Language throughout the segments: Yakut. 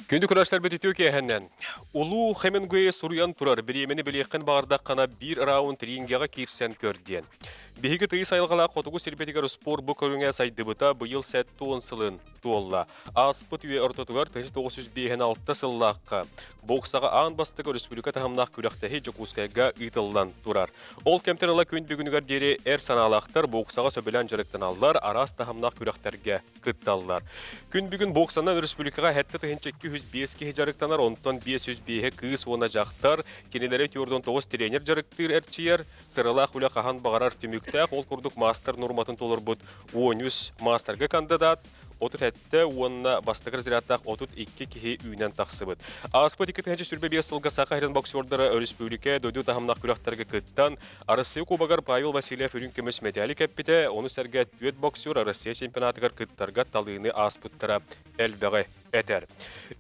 Күндү көрөөччүлэрбит үтүө киэһэннэн. Улуу Хемингуэй суруйан турар бириэмэни билиэххин баҕардаххына биир раунд рингэҕэ киирсэн көр диэн. Биһиги тыйыс айылҕалаах хотугу сирбитигэр спорт бу көрүҥэ сайдыбыта быйыл 70 сылын туолла. Ааспыт үйэ ортотугар 1956 сыллаахха боксаҕа аан бастакы өрөспүүбүлүкэ таһымнаах күрэхтэһии Дьокуускайга ыытыллан турар. Ол кэмтэн ыла күн бүгүнүгэр диэри эр санаалаахтар боксаҕа сөбүлээн дьарыктаналлар, араас таһымнаах күрэхтэргэ кытталлар. Күн бүгүн боксанан өрөспүүбүлүкэҕэ 7205 киһи дьарыктанар, онтон 505 кыыс уонна дьахтар. Кинилэри 49 тренер дьарыктыыр эрчийэр. Сыралаах үлэ хаһан баҕарар түмүктээх, ол курдук маастар нуорматын толорбут 13 маастарга кандидат, 37 уонна бастакы разрядтаах 32 киһи үүнэн тахсыбыт. Ааспыт 2025 сылга Саха сирин боксердара өрөспүүбүлүкэ дойду таһымнаах күрэхтэргэ кыттан, Арассыыйа Кубогар Павел Васильев үрүҥ көмүс мэтээли кэппитэ, ону сэргэ түөрт боксер Россия чемпионатыгар кыттарга талыыны ааспыттара элбэҕи этэр.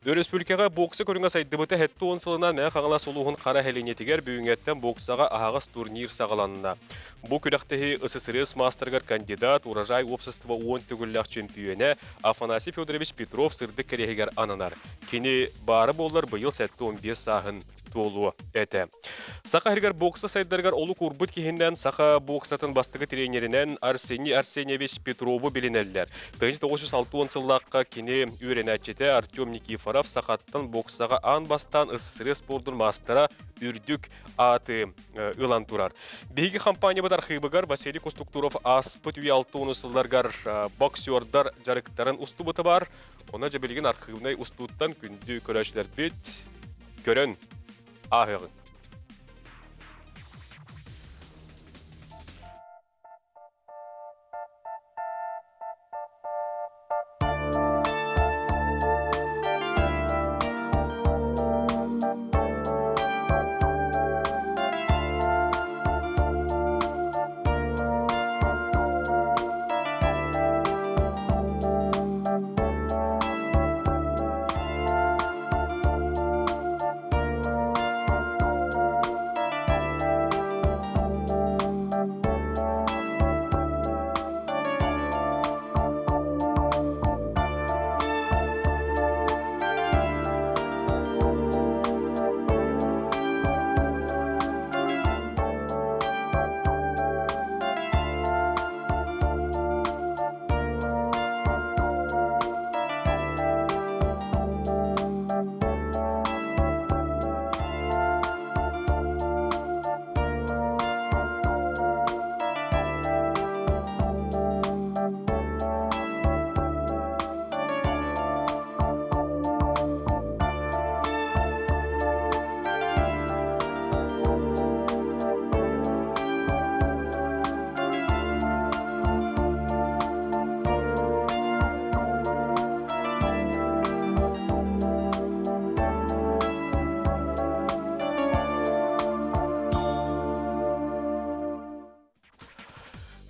Өрөспүүбүлүкэҕэ бокса көрүҥэ сайдыбыта 70 сылынан Мэҥэ Хаҥалас улууһун Хара Сэлиэнньэтигэр бүгүҥҥэттэн боксаҕа аһаҕас турнир саҕаланна. Бу күрэхтэһии СССР маастарыгар кандидат, Урожай уопсастыба уон төгүллээх чөмпүйүөнэ Афанасий Федорович Петров сырдык кэриэһигэр ананар. Кини баара буоллар быйыл 75 сааһын туолуо этэ. Саха сиригэр бокса сайдарыгар олук уурбут киһинэн саха боксатын бастакы тренеринэн Арсений Арсеньевич Петрову билинэллэр. 1960 сыллаахха кини үөрэнээччитэ Артем Никифоров сахаттан боксаҕа аан бастаан СССР спордун маастара үрдүк ааты ылан турар. Биһиги компаниябыт архыыбыгар Василий Кустуктуров ааспыт үйэ 60 сылларгар боксердар дьарыктарын устубута бар. Онно дьэ билигин архыыбынай устууттан күндү көрөөччүлэрбит көрөн ааһыаҕыҥ.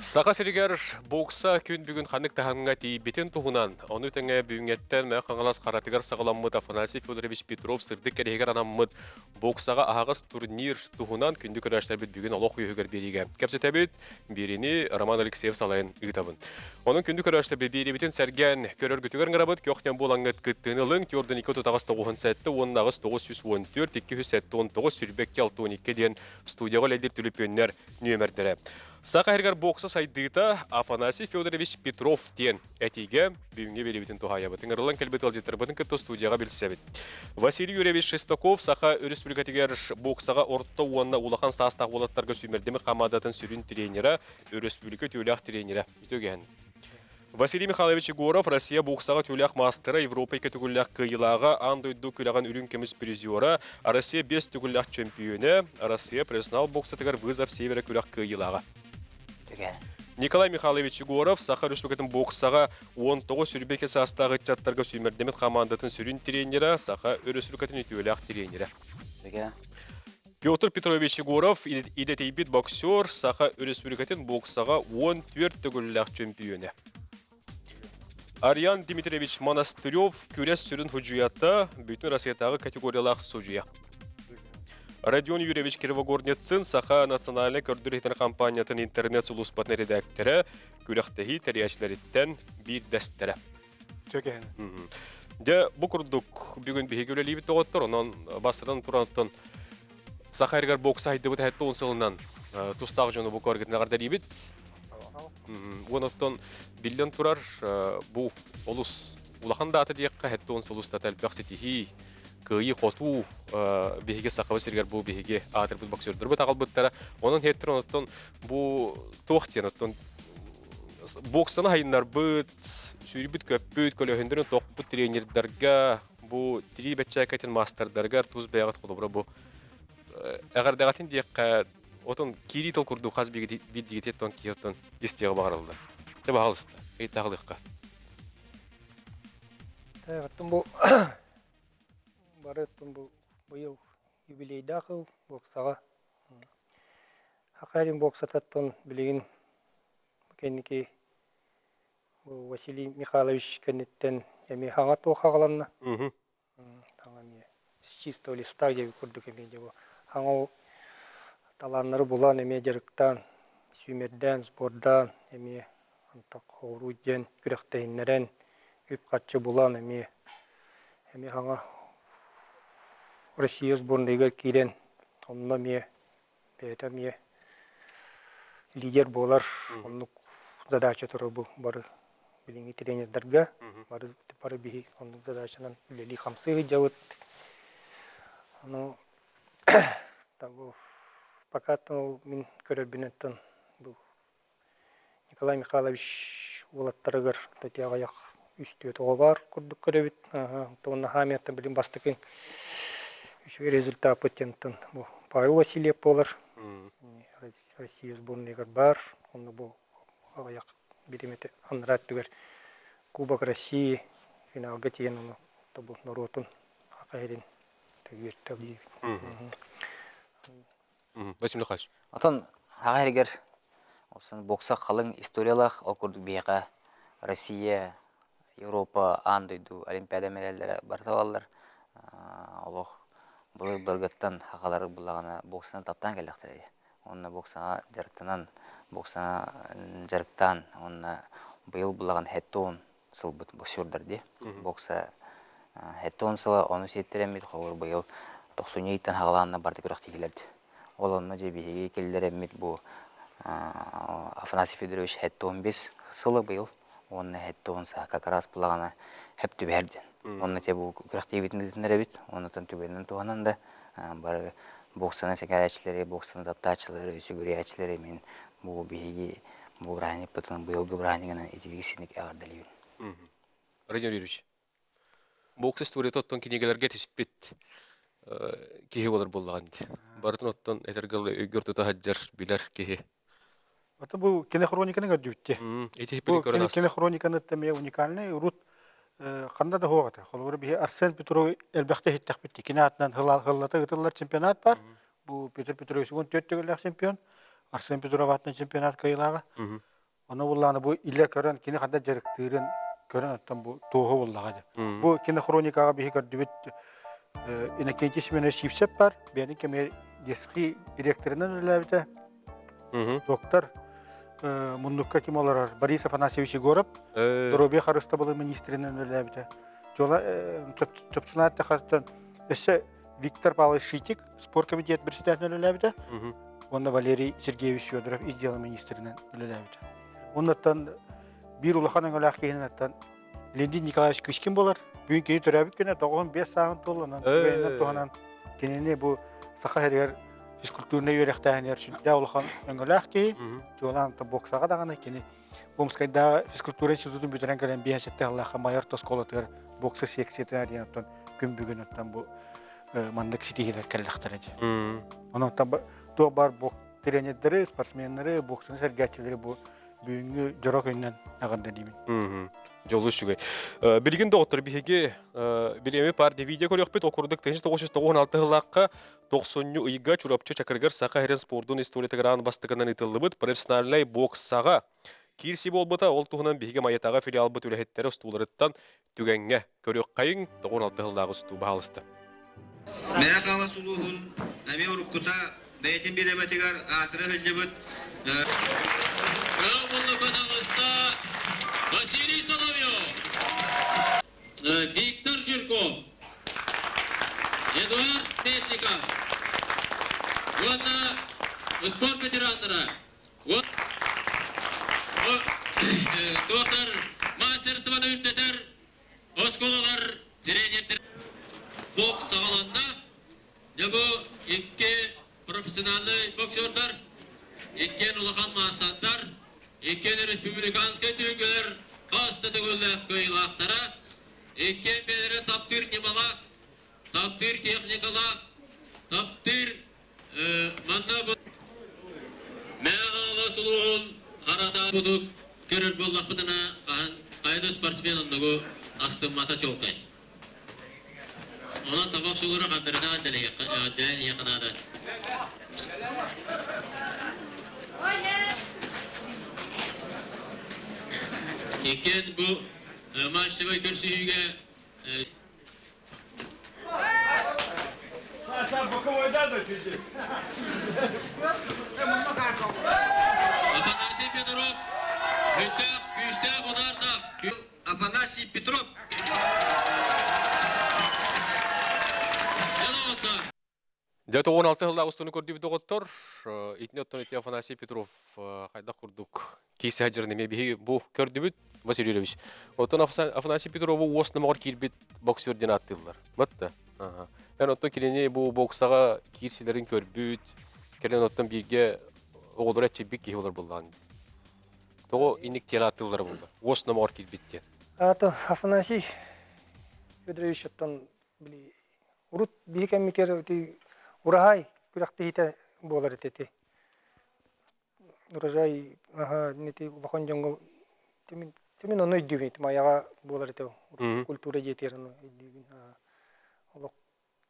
Саха сиригэр бокса күн бүгүн ханнык таһымҥа тиийбитин туһунан, ону тэҥэ бүгүҥҥэттэн Мэҥэ Хаҥалас Харатыгар саҕаламмыт Афанасий Федорович Петров сырдык кэриэһигэр анаммыт Боксаҕа аһаҕас турнир туһунан күндү көрөөччүлэрбит бүгүн олох үөһүгэр биэриигэ кэпсэтэбит. Биэриини Роман Алексеев салайан ыытабын. Онон күндү көрөөччүлэрбит биэриибитин сэргээн көрөргүтүгэр ыҥырабыт. Көх-нэм буолаҥҥыт кыттыыны ылыҥ. Түөрт тутаҕас тоҕуһун сэттэ уонна аҕыс 914 279 22 62 диэн студияҕа үлэлиир түлүпүөннэр нүөмэрдэрэ. Саха сиригэр бокса сайдыыта Афанасий Федорович Петров диэн этиигэ бүгүҥҥү биэриибитин туһаайабыт. Ыҥырыллан кэлбит ыалдьыттарбытын кытта студияҕа билсэбит. Василий Юрьевич Шестаков Саха Өрөспүүбүлүкэтигэр боксаҕа орто уонна улахан саастаах уолаттарга сүүмэрдэммит хамаандатын сүрүн тренера, өрөспүүбүлүкэ үтүөлээх тренерэ. Үтүө Василий Михайлович Егоров Россия боксаҕа үтүөлээх маастара, Европа икки төгүллээх кыайыылааҕа, аан дойду күрэҕин үрүҥ көмүс призера, Россия биэс төгүллээх чөмпүйүөнэ, Россия профессионал боксатыгар «Вызов Севера» күрэх кыайыылааҕа. Николай Михайлович Егоров Саха Республикатын боксаҕа 19 сүүрбэ саастаах ыччаттарга сүүмэрдэммит хамаандатын сүрүн тренерэ, Саха Өрөспүүбүлүкэтин үтүөлээх тренерэ. Петр Петрович Егоров идэтийбит боксер, Саха Өрөспүүбүлүкэтин боксаҕа 14 төгүллээх чөмпүйүөнэ. Ариан Дмитриевич Монастырев күрэс сүрүн судьуйата, бүтүн Россиятааҕы категориялаах судьуйа. Родион Юрьевич Кривогорницын Саха национальнай көрдөрүү компаниятын интернет сулууспатын редактора, күрэхтэһии тэрийээччилэриттэн биирдэстэрэ. Дьэ, бу курдук бүгүн биһиги үлэлиибит доҕоттор, онон бастатан туран оттон Саха эргэр бокса сайдыбыт 70 сылынан тустаах дьону бу көргүтүн эҕэрдэлиибит. Уон оттон биллэн турар бу олус улахан даата диэххэ 70 сыл устата элбэх ситиһии, кыайыы-хотуу биһиги Сахабыт сиригэр бу биһиги аатырбыт боксердарбыт аҕалбыттара. Онон һиэттэр оттон бу туох диэн оттон боксаны хайыннарбыт, сүүрбүт-көппүт, көлөһүндөрүн тохпут тренердарга, бу тирии бэччээкэтин маастардарыгар тус бэйэҕит холобура бу эҕэрдэҕитин диэххэ отон киирии тыл курдук хас биирдигити оттон киһи оттон истиэҕи баҕарыллар. Те баһалыста, ыйытаҕылыахха. Оттон бу бары оттон бу быйыл юбилейдаах ыл боксаҕа. Хакарин боксататтан билигин кэнники бу Василий Михайлович кэнниттэн эмиэ хаҥа туох хаҕаланна. Таҥа эмиэ с чистого листа диэбит курдук эмиэ дьэ бу хаҥа талааннары булан эмиэ дьарыктаан, сүүмэрдээн, сбордаан эмиэ антах хоҕуруу диэн күрэхтэһиннэрэн үп-харчы булан эмиэ эмиэ хаҥа Россия сборнайыгар киирэн онно эмиэ бэйэтэ эмиэ лидер буолар оннук задача турар бу бары билиҥҥи тренердарга бары бары биһи оннук задачанан үлэлии-хамсыы сылдьабыт. Ону пока мин көрөрбүнэн бу Николай Михайлович уолаттарыгар аҕыйах үс-түөрт оҕо баар курдук көрөбүт. Уонна хаамыйаттан билин бастакы үчүгэй результаппыт диэн бу Павел Васильев буолар. Россия сборныйыгар баар. Онно бу аҕыйах биримэти анараа өттүгэр Кубок России финалга тиийэн ону бу норуотун хахайрын төгүөртэ диибит. Василий Михайлович. Отон аҕа эригэр бокса халыҥ историялаах, ол курдук биһиэхэ Россия, Европа, аан дойду Олимпиада мэрэллэрэ барыта бааллар. Олох былыр-былыргыттан сахалары буллаҕына боксаны таптаан кэллэхтэрэ дии. Уонна боксаҕа дьарыктанан, боксаҕа дьарыктаан уонна быйыл буллаҕына хэттон сылбыт боксердар дии. Бокса 70 сыла ону сиэттэрэммит холобур быйыл тохсунньу ыйтан хаҕалаанна барда күрэхтэһиилэр Ол онно дьэ биһиги киллэрэммит бу Афанасий Федорович 75 сыла быйыл уонна 70 саа как раз булаҕына хэп түбэһэр диэн. Онно те бу күрэхтэһиибитин ыытыннар эбит. Оннотон түгэнинэн туһанан да бары боксаны сэҥээрээччилэри, боксаны таптааччылары, сүгүрүйээччилэри мин бу биһиги бу бырааһынньыкпытынан быйылгы бырааһынньыгынан итиги синик эҕэрдэлиибин. Родион Юрьевич, бокс историята оттон кинигэлэргэ тиспит киһи болар буоллаҕын дии. Барытын оттон этэргэ өйгөр тута сылдьар, билэр киһи. Ата бу кинохрониканы көрдүбүт Ити Бу кинохрониканы эмиэ уникальный урут ханна да суох этэ. Холобура биһи Арсен Петров элбэхтэ иһиттэхпит. Кини аатынан хыллата ыытыллар чемпионат бар. Бу Петр Петрович 14 төгүллээх чемпион. Арсен Петров аатынан чемпионат кыайыылааҕа. Ону буллаҕына бу илэ көрөн кини ханна дьарыктыырын көрөн оттон бу туоһу буллаҕа дии. Бу кинохроникаҕа биһи көрдүбүт Иннокентий Семенович Сивцев бар. Бэйэтин кэмигэр детский директорынан үлэлээбитэ. Доктор муннукка ким олорор Борис Афанасьевич Егоров доруобуйа харыстабылын министринэн үлэлээбитэ. Дьола чопчулаан эттэххэ өссө Виктор Павлович Шитик спорт комитет председателинэн үлэлээбитэ. Уонна Валерий Сергеевич Федоров ис дьыала министринэн үлэлээбитэ. Оннуттан биир улахан өҥөлөөх киһинэн Леонид Николаевич Кычкин буолар. Бүгүн кини төрөөбүт күнэ 95 сааһын туолланан, түгэнинэн туһанан кинини бу Саха сиригэр физкультурнай үөрэхтээһинигэр сүрдээх улахан өҥөлөөх киһи. Чуолаан боксаҕа даҕаны кини Омскайдааҕы физкультура институтун бүтэрэн кэлэн 57 сыллаахха Майор оскуолатыгар бокса секциятын арыйан оттон күн бүгүн оттон бу маннык ситиһиилэр кэллэхтэрэ дии. Онон туох баар бок тренердэри, спортсменнары, боксаны сэргээччилэри бу бүгүҥҥү дьоро күнүнэн эҕэрдэлиибин. Дьолу үчүгэй. Билигин доҕоттор биһиги бириэми партия видео көрүөхпүт. Ол курдук 1996 сыллаахха тохсунньу ыйга Чурапчы Чакырыгар Саха сирин спордун историятыгар аан бастакынан ыытыллыбыт профессиональнай боксаҕа киирсии буолбута. Ол туһунан биһиги Майатааҕы филиалбыт үлэһиттэрэ устууларыттан түгэҥҥэ көрүөххэйиҥ. 96 сыллааҕы устуу баһаалыста. Мэҥэ Хаҥалас улууһун эмиэ уруккута бэйэтин бириэмэтигэр аатыра сылдьыбыт Василий Соловьев! Виктор Жирков, Эдуард Петников уонна спорт ветераннара Туохтар мастерствоны үрдэтэр оскуолалар тренердэр бокс саҕаланна. Дьэ бу икки профессиональнай боксердар, иккиэн улахан маастардар, иккиэн республиканскай түһүлгэлэр хас да төгүллээх кыайыылаахтара, иккиэн бэйэлэрэ таптыыр ньымалаах, таптыыр техникалаах, таптыыр манна бу Мэҥэ улууһун харата кудук көрөр буоллахпытына хаһан хайа да спортсмен оннугу астыммата чуолкай. Онон табах суулара хандарытаан дэлэйиэххэ наада. Иккиэн бу матчевай көрсүһүүгэ Афанасий Петров күүстээх, күүстээх удардаах. Афанасий Петров. Дьэ, 96 сыллаах устуну көрдүбүт доҕоттор. Итини оттон ити Афанасий Петров хайдах курдук киирсэ сылдьарын эмиэ биһиги бу көрдүбүт, Василий Юрьевич. Оттон Афанасий Петрову уос номоҕор киирбит боксер диэн ааттыыллар. Батта. Эн оттон кинини бу боксаҕа киирсилэрин көрбүт, кэлин оттон бииргэ оҕолоро эччийбит киһи болар буллаан. Тоҕо инник диэн ааттыыллара буолла? Уос номоҕор киирбит диэн. Ато Афанасий Федорович оттон били урут биһи кэммитигэр ити ураһай күрэхтэһиитэ буолар этэ ити. Урожай аһа ити улахан дьоҥҥо тимин тимин ону өйдүүбүн ити майаҕа буолар этэ культура дьиэтигэр ону өйдүүбүн олох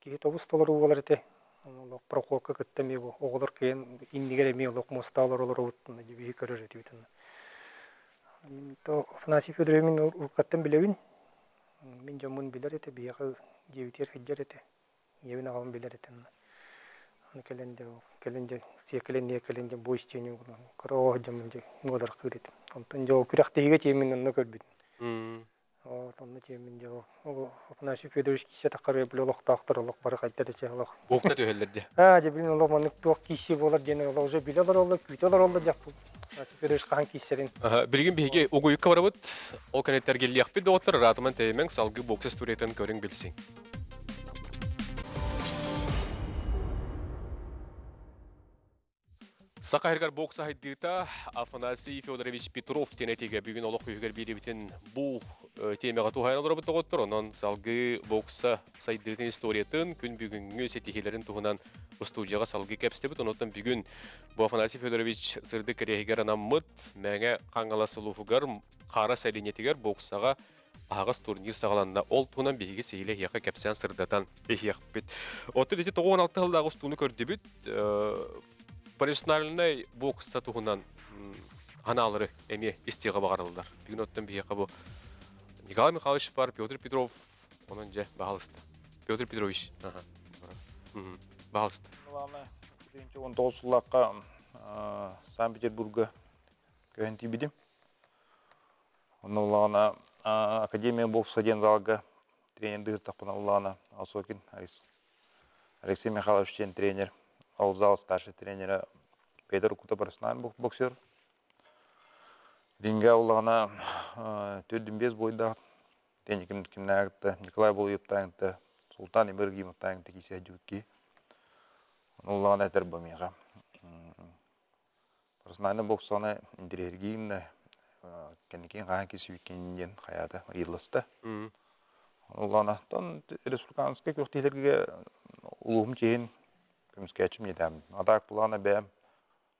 Киһи тобус толору буолар этэ. Олох прокопка кытта эмиэ бу оҕолор кыайан иннигэр эмиэ олох муоста олоролоробут дьибиһи көрөр этибит. Мин то Афанасий Федорович мин уруккаттан билэбин. Мин дьоммун билэр этэ, биһиэхэ дьиэбитигэр сылдьар этэ. Ийэбин аҕабын билэр этэ. Аны кэлэн дьэ кэлэн дьэ сиэкэлэн ийэ кэлэн дьэ бой истиэним кыра оҕо сылдьаммын дьэ муодаркыыр этим. Онтон дьэ ол күрэхтэһиигэ тиэммин онно көрбүтүм. Вот онно тиэммин дьэ ол Афанасий Федорович киисэ таххарыа били олохтоохтор олох бары хайда да чэ олох Буокта түһэллэр дии. Аа дьэ билин олох маннык туох кииси буолар диэн олох уже билэ олороллор, күүтэ олороллор дьэ Афанасий Федорович хаһан кииссэрин. Билигин биһиги угуйукка барабыт. Ол кэнниттэн эргиллиэхпит доҕоттор, ыраатыман тэйимэҥ, салгыы бокса историятын көрүҥ билсиҥ. Саха сиригэр бокса сайдыыта Афанасий Федорович Петров диэн этиигэ бүгүн олох үһүгэр биэриибитин бу тиэмэҕэ туһайан олоробут доҕоттор. Онон салгыы бокса сайдыытын историятын, күн бүгүҥҥү ситиһиилэрин туһунан устуудьуйаҕа салгыы кэпсэтэбит. Онон бүгүн бу Афанасий Федорович сырдык кэриэһигэр анаммыт Мэҥэ Хаҥалас улууһугар Хара сэлиэнньэтигэр боксаҕа аһаҕас турнир саҕаланна. Ол туһунан биһиги сиһилии эһиэхэ кэпсээн сырдатан иһиэхпит. Оттон ити 96 сыллаах устууну көрдүбүт. Профессиональнай бокса туһунан анаалары эмиэ истиэҕэ баҕарыллар. Бүгүн оттон биһиэхэ бу Николай Михайлович бар, Петр Петров, онон дьэ, баһалыста. Петр Петрович, ага. Баһалыста. Главное, 2019 сыллаахха Санкт-Петербурга көһөн тиийбитим. Онно улаҕана Академия бокса диэн залга тренердыыртахпына улаҕана Осокин Алексей Михайлович диэн тренер, ол зал старший тренера Петр Кута профессиональный боксер. Рингэ улаҕана төрдүн биэс бойдаах тренер ким кимнээҕитэ Николай Болуевтааҥыта Султан Ибрагимовтааҥыта киисэ дьүкки. Улаҕана этэр бу миэхэ Профессиональнай боксаны интэриэһиргиим да кэнникин хаһан кисүүккин диэн хайаата ыйылласта. Улаанаттан республиканскай күрэхтэһиилэргэ улууһум чиэһин көмүскээччим диэтэм. Атаак былаана бэйэм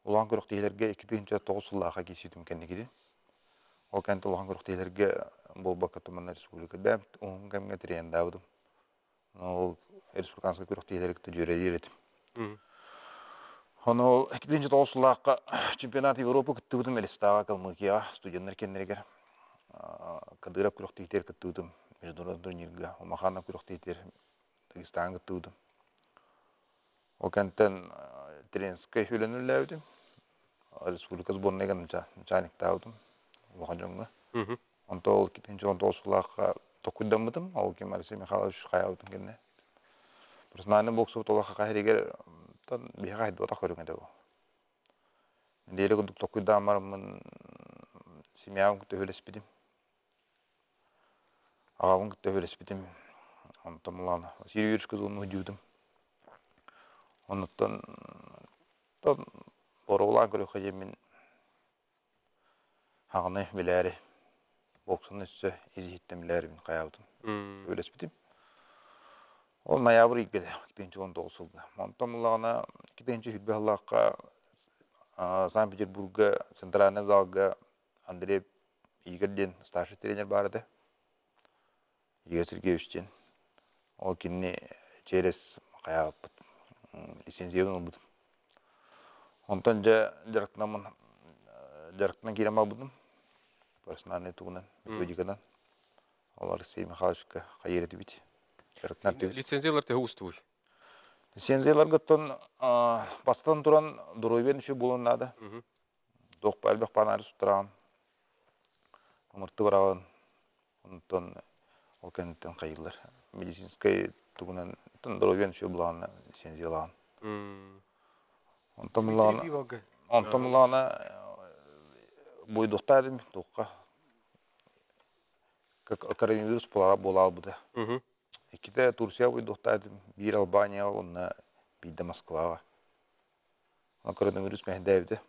улахан күрэхтэһиилэргэ 2009 сыллаахха киирсибитим кэнникитин. Ол кэнниттэн улахан күрэхтэһиилэргэ буолбакка туманна республика бэйэм уһун кэмҥэ тренердаабытым. Ол республиканскай күрэхтэһиилэри кытта дьүөрэлиир этим. Ону ол 2009 сыллаахха чемпионат Европы кыттыбытым Элистааҕа Калмыкияҕа студеннар кэннэригэр Кадыров күрэхтэһиитигэр кыттыбытым международный турнирга Умаханов күрэхтэһиитигэр Дагестаҥҥа кыттыбытым. Ол кэнниттэн тренерскэй үлэни үлэлээбитим. Республика сборнайга начальниктаабытым улахан дьоҥҥо. Онто ол 2019 сыллаахха Токуйдаммытым, ол ким Алексей Михайлович хайаабытын кэннэ. Профессиональный боксубут олох хаһыригэр биһиэхэ хайдыбатах көрүҥ этэ ол. Нэдиэлэ курдук токуйдаан бараммын семьябын кытта үлэспитим. Аҕабын кытта үлэспитим. Онтон улаана Василий Юрьевичка уонна сылдьыбытым. Оннуттан боруобалаан көрүөххэ диэммин Аҕаны билээри, боксаны өссө ис-иһиттэн билээрибин хайаабытын үлэспитим. Ол ноябрь ыйга 2019 сылга. Онтон буллаҕына 2020 сыллаахха Санкт-Петербурга центральный залга Андрей Игорь диэн старший тренер баар этэ. Игорь Сергеевич диэн. Ол кинини через хайаабыппыт лицензиябын ылбытым. Онтон дьэ дьарыктанаммын дьарыктанан киирэн барбытым. Профессиональнай тугунан, методиканан. Ол Алексей Михайловичка хайыыр этибит. Дьарыктанар этибит. Лицензиялар төһө уустугуй? Лицензияларгыттан бастатан туран доруобуйан үчүгэй буолуон наада. Туох элбэх панаары суттараҕын, ымырты бараҕын, онтон ол кэнниттэн хайыыллар. Медицинскэй тугунан доруобуйан үчүгэй булаҕына лицензиялаҕын. Онтон буллаҕына онтон буллаҕына буойдуохтаа этим туохха коронавирус буола албыта. Иккитэ Турция буойдуохтаа этим, биир Албанияҕа уонна биирдэ Москваҕа. Коронавирус мэһэйдээбитэ.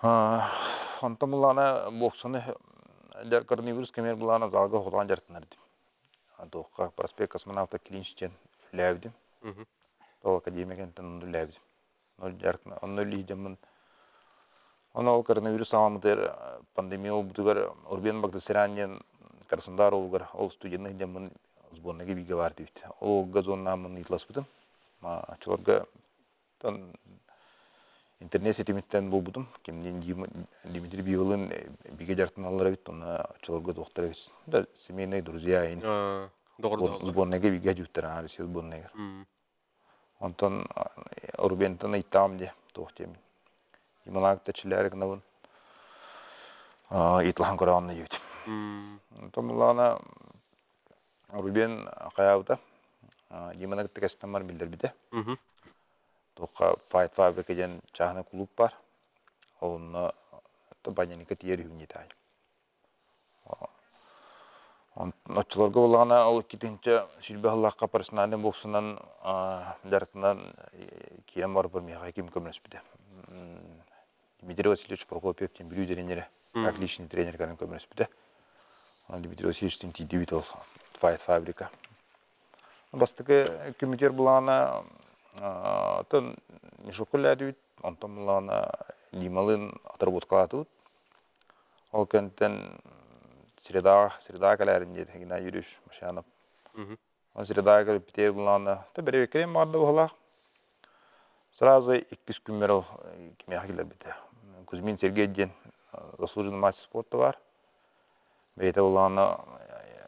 Онтон былаана боксаны коронавирус кэмигэр былаана залга хотоон дьарыктанар этим. Туохха проспект Космонавта Клинч диэн үлээбитим. Ол академия кэнниттэн онно үлээбитим. Онно үлэлиир Онно ол коронавирус саҕаламмытыгар пандемия буолбутугар Урбен Багдасарян диэн Краснодар уолугар ол студенный диэммин сборныйга бииргэ баар диэбит. Ол газоннааммын ыйыталаспытым. Оччолорго интернет ситимиттэн булбутум. Кимниин Дмитрий Биволын бигэ дьарыктаналлар эбит, онно оччолорго туохтар эбит. Да, семейные друзья ин. Сборныйга бигэ дьүттэр Россия сборныйгар. Онтон Рубентан ыйытаам диэ, туох диэмин. Дималаак да чилээри гынабын. Ыйыталаһан көрөҕүн диэбитим. Онтон буллаҕына Рубен хайаабыта, Диманы кытта кэстэн бар биллэрбитэ. Туохха Fight Фабрика диэн чааһынай кулууп баар. Онно баняника тиийэр үһүн диэтэ. Оччолорго буоллаҕына ол иккитинчэ сүүрбэ сыллаахха профессиональнай боксунан дьарыктанан киирэн барбар миэхэ ким көмөлөспүтэ. Дмитрий Васильевич Прокопьев диэн Бүлүү тренерэ, как личный тренер кэлэн көмөлөспүтэ. Дмитрий Васильевичтин тиийдибит ол Файт фабрика. Бастакы күммүтүгэр булаана оттон мешокка үлэлээдибит, онтон булаана Дималыын отработкалаатыбыт. Ол кэнниттэн средаҕа, средаҕа кэлээрин диэтэ Геннадий Юрьевич Машанов. Он средаҕа кэлбитигэр булаана, бэрэбиэркэлээн баҕарда быһыылаах. Сразу иккис күммэр ол кимиэхэ киллэрбитэ. Кузьмин Сергей диэн заслуженный мастер спорта баар. Бэйэтэ улаана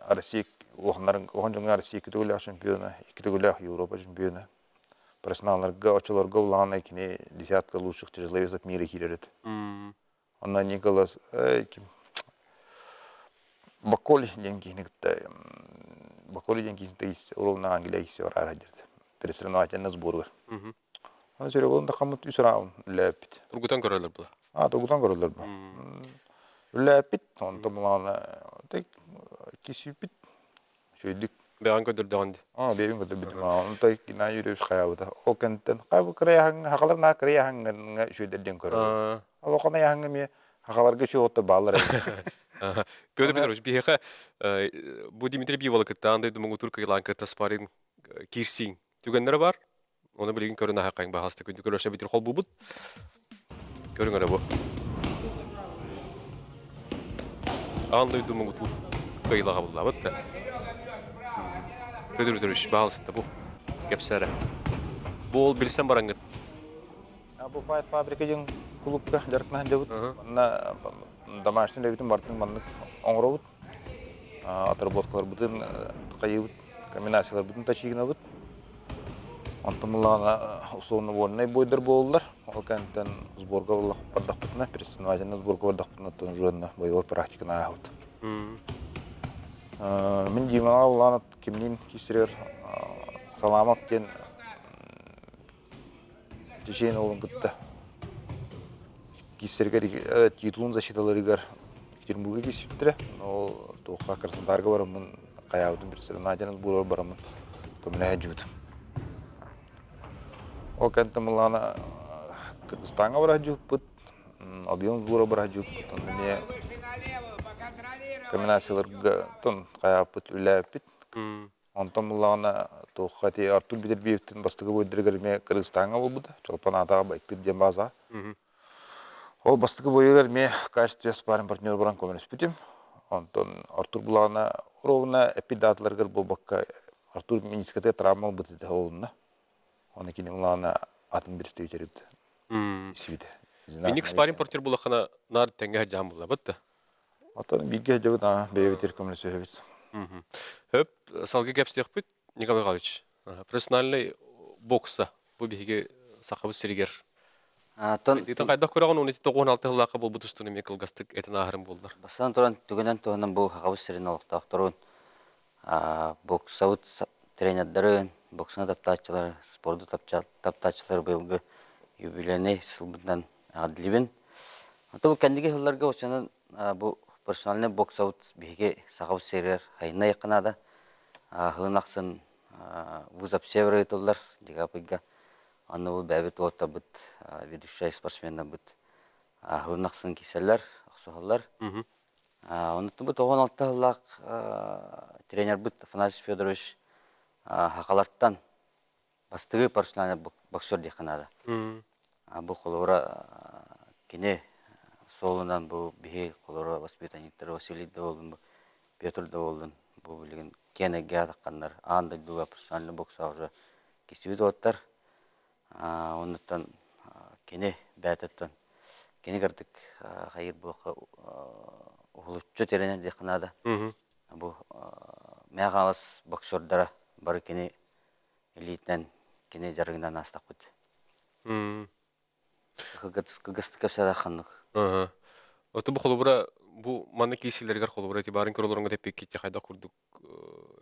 Россия улаханнарын улахан дьоҥҥо Россия икки төгүллээх чемпиона, икки төгүллээх Европа чемпиона. Профессионалларга оччолорго улахан кини десятка лучших тяжеловесов мира киирэр этэ. Онно Николас ким Баколи диэн киһини кытта Баколи диэн киһини уровна Англия киһи бараара диэт пересоревновательный сборугар. Аны Серегалын да хаммыт үс раунд үлээппит. Тургутан көрөлөр була. А, тургутан көрөлөр бу. Үлээппит, онтон булаана кисиппит Үчүгэйдик. Бэҕэн көрдөрдөҕүн дии. Аа, бэйэбин көрдөрбүтүм. Онто Геннадий Юрьевич хайаабыта. Ол кэнниттэн хайа кырайаһаҥҥа хахалар наар кырайаһаҥҥа үчүгэйдэр диэн көрөр. Олоххон айаһаҥҥа эмиэ хахаларга үчүгэй оттор бааллар эбит. Петр Петрович, биһиэхэ бу Дмитрий Биволы кытта аан дойду муҥутуур кыайыылаан кытта спарринг киирсииҥ түгэннэрэ бар. Оны билигин көрөн аһақайын баһаста күндү көрөшө битир холбубут. Көрүҥ эрэ бу. Аан дойду муҥутуур кыайыылаҕа буллабыт да. Петр Петрович, баалыста бу. Кэпсээрэ. Бу ол билсэн бараҥҥыт. Бу Файт фабрика диэн клубка дьарыктаан дьабыт. Манна домашний үлэбитин барытын маннык оҥоробут. Отработкаларбытын хайыыбыт, комбинацияларбытын тачыгынабыт. Онтон буллаҕына условно вольнай бойдар буолаллар. Ол кэнниттэн сборга бардахпытына, персональный сборга бардахпытына, оттон уже боевой практиканы ааһабыт. Мин Димаҕа улаан кимниин киирсэригэр Саламов диэн Чечен уолун кытта киирсэригэр титулун защиталарыгар Екатеринбурга киирсибиттэрэ. Ол туохха Краснодарга бараммын хайаабытын билсэрим. Надяны буолар бараммын көмөлөһө дьыбытым. Ол кэнниттэн былаана Кыргызстаҥҥа бара дьыппыт, объем сбора бара дьыппыт, онно эмиэ комбинацияларга тон хайааппыт, үлээппит. Онтон буллаҕына туохха ити Артур Бетербиевтин бастакы буойдарыгар эмиэ Кыргызстаҥҥа буолбута. Чолпон аатаҕа Байтыр диэн бааза. Ол бастакы буойугар эмиэ в качестве спарринг партнер баран көмөлөспүтүм. Онтон Артур буллаҕына ровно эппит дааталарыгар буолбакка Артур менискатыгар травма ылбыт этэ олунна. Оны кини улаана атын представитель сибите. Инник спарринг партнер булаххана наар тэҥҥэ сылдьаһан буллабыт да. Оттон бииргэ сылдьабыт, бэйэбитигэр көмөлөсүһэбит. Хөп, салгыы кэпсиэхпит, Николай Михайлович. Профессиональный бокса бу биһиги сахабыт сиригэр. Тон хайдах көрөҕүн уон 96 сыллаахха буолбут устун эмиэ кылгастык этэн ааһарым буоллар. Бастатан туран түгэнэн туһунан бу Сахабыт сирин олохтоохторун боксабыт тренердарын, боксаны таптааччылары, спорду таптааччылары быйылгы юбилейнай сылбытынан эҕэрдэлиибин. Ото бу кэнники сылларга оччонон бу профессиональнай боксабыт биһиги Сахабыт сиригэр хайынна наада. Сылын ахсын вызов севера ыытыллар декабрьга. Онно бу бэйэбит уоттарбыт ведущай спортсменнарбыт сылын ахсын киирсэллэр, охсуһаллар. Онтон бу 96 сыллаах тренербит Афанасий Федорович сахалартан бастыгы профессиональный боксер диэххэ наада. Бу холобура кини суолунан бу биһи холобура воспитанниктары Василий да буоллун, Петр да буоллун бу билигин киэн эйгэ атахханнар аан дойдуга профессиональный боксаҕа уже кистибит уоттар. Оннуттан кини бэйэтиттэн кини кырдык хайыр буолуохха уһулуччу тэринэр диэххэ наада. Бу Мэҥэ Хаҥалас боксердара бары кини илиитинэн кини дьарыгынан аастахпыт. Кылгастык кэпсээтэх ханнык. Ото бу холобура бу маннык киирсиилэригэр холобура ити баарын көрө олороҥҥут эппиккит хайдах курдук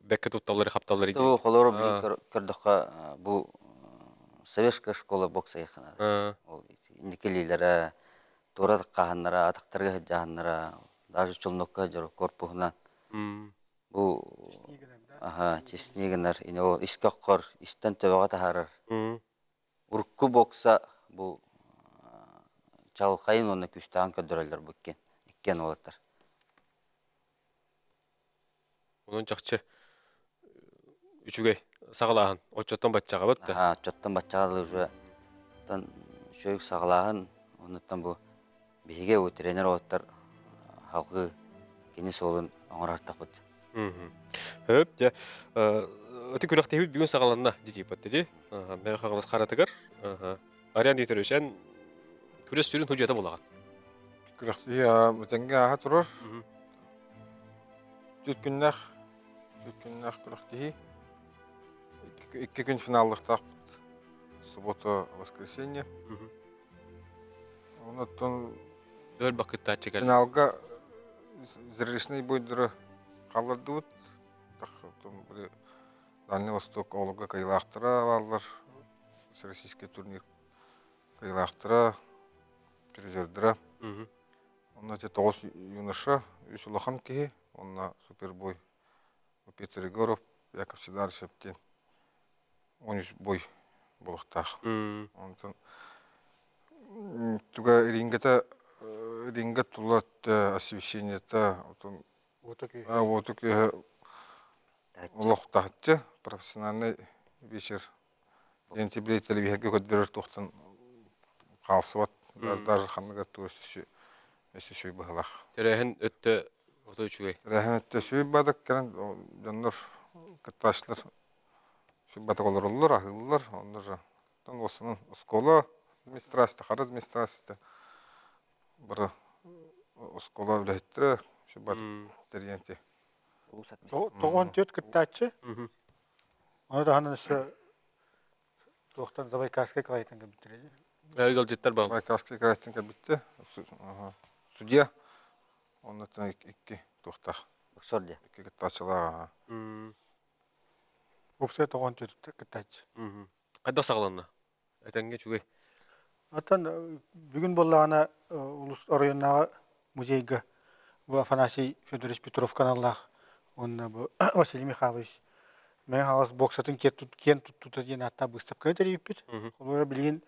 бэккэ тутталлары хапталлары Бу холобура билигин көрдөххө бу советская школа бокса яхына. Ол инники илиилэрэ туора хаһаннара атахтарга сылдьаһаннара даже челнокка сылдьар корпуһунан бу аха честнее гынар ол искэ оххор истэн төбөҕө таһаарар Урукку бокса бу чаҕылхайын уонна күүстээҕин көрдөрөллөр бу иккиэн, иккиэн уолаттар. Онон чахчы үчүгэй саҕалааһын оччоттон баччаҕабыт да. Аха, оччоттон баччаҕа дылы уже оттон үчүгэй саҕалааһын оннуттан бу биһиги бу тренер уолаттар салгыы кини суолун оҥорортохпут. Хөп, дьэ, ити күрэхтэһиибит бүгүн саҕаланна дии дии. Мэҥэ Хаҥалас харатыгар. Ариан Викторович, эн күрэс сүрүн судьуйата буолаҕын. Күрэхтэһии этэҥҥэ ааһа турар. Түөрт күннээх, түөрт күннээх күрэхтэһии. Икки күн финаллыахтаахпыт. Суббота, воскресенье. Онон Өр бакыттааччы кэллэ. Финалга зрелищный бойдары хааллардыбыт. Дальний Восток оҕолорго кыайыылаахтара бааллар. Всероссийский турнир кыайыылаахтара, призердара. Онно ити тоҕус юноша, үс улахан киһи, уонна супербой Петр Егоров, Яков Сидорович диэн 13 бой буолуохтаах. Онтон туга рингата ринга тула освещениета отон уоту күүһэ олох таһыччы профессиональный вечер диэн били телевизорга көрдөрөр туохтан хаалсыбат даже ханныгар тугу өссө үчүгэй быһыылаах. Тэрээһин өттө ото үчүгэй. Тэрээһин өттө үчүгэй баадак кэлэн дьоннор кыттааччылар Суббатык олороллор, аһыыллар, онно же уосанан оскуола администрацията, хара администрацията бары оскуола үлэһиттэрэ суббат тэрийэн 94 кыттааччы. Ону таһынан өссө туохтан Забайкальскай кыраайтан кэлбиттэрэ. Ыалдьыттар бааллар. Забайкальскай кыраайтан кэлбиттэр. Судья. Оннуттан икки. туохтаах. Боксер дии. Икки кыттааччылаах. Уопсай тоҕон кыттааччы. Хайдах саҕаланна? Этэҥҥэ үчүгэй. Оттон бүгүн буоллаҕына улус оройуоннааҕы музейга бу Афанасий Федорович Петров каналлаах уонна бу Василий Михайлович Мэҥэ Хаҥалас боксатын киэн туттуута диэн ааттаах быыстапканы тэрийбиппит. Холобура билигин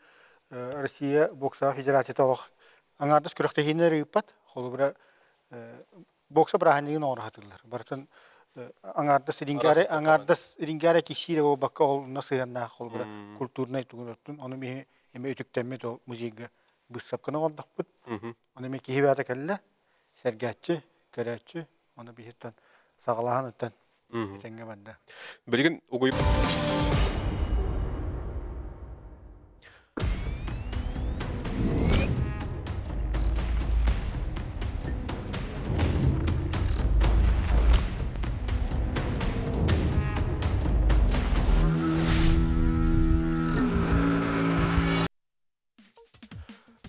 Россия боксаҕа федерацията олох аҥаардас күрэхтэһиини эрэ ыыппат. Холобура бокса бырааһынньыгын оҥоро сатыыллар. Барытын аҥаардас рингээре аҥаардас рингээре киссиирэ буолбакка ол онно сыһыаннаах холобура культурнай тугун оттун ону биһи эмэ үтүктэммит ол музейга быыстапканы оҥордохпут. Ону эмэ киһи бэйэтэ кэллэ, сэргээччи, көрөөччү, ону биһиттэн саҕалааһын ыттан этэҥҥэ барда. Билигин угуй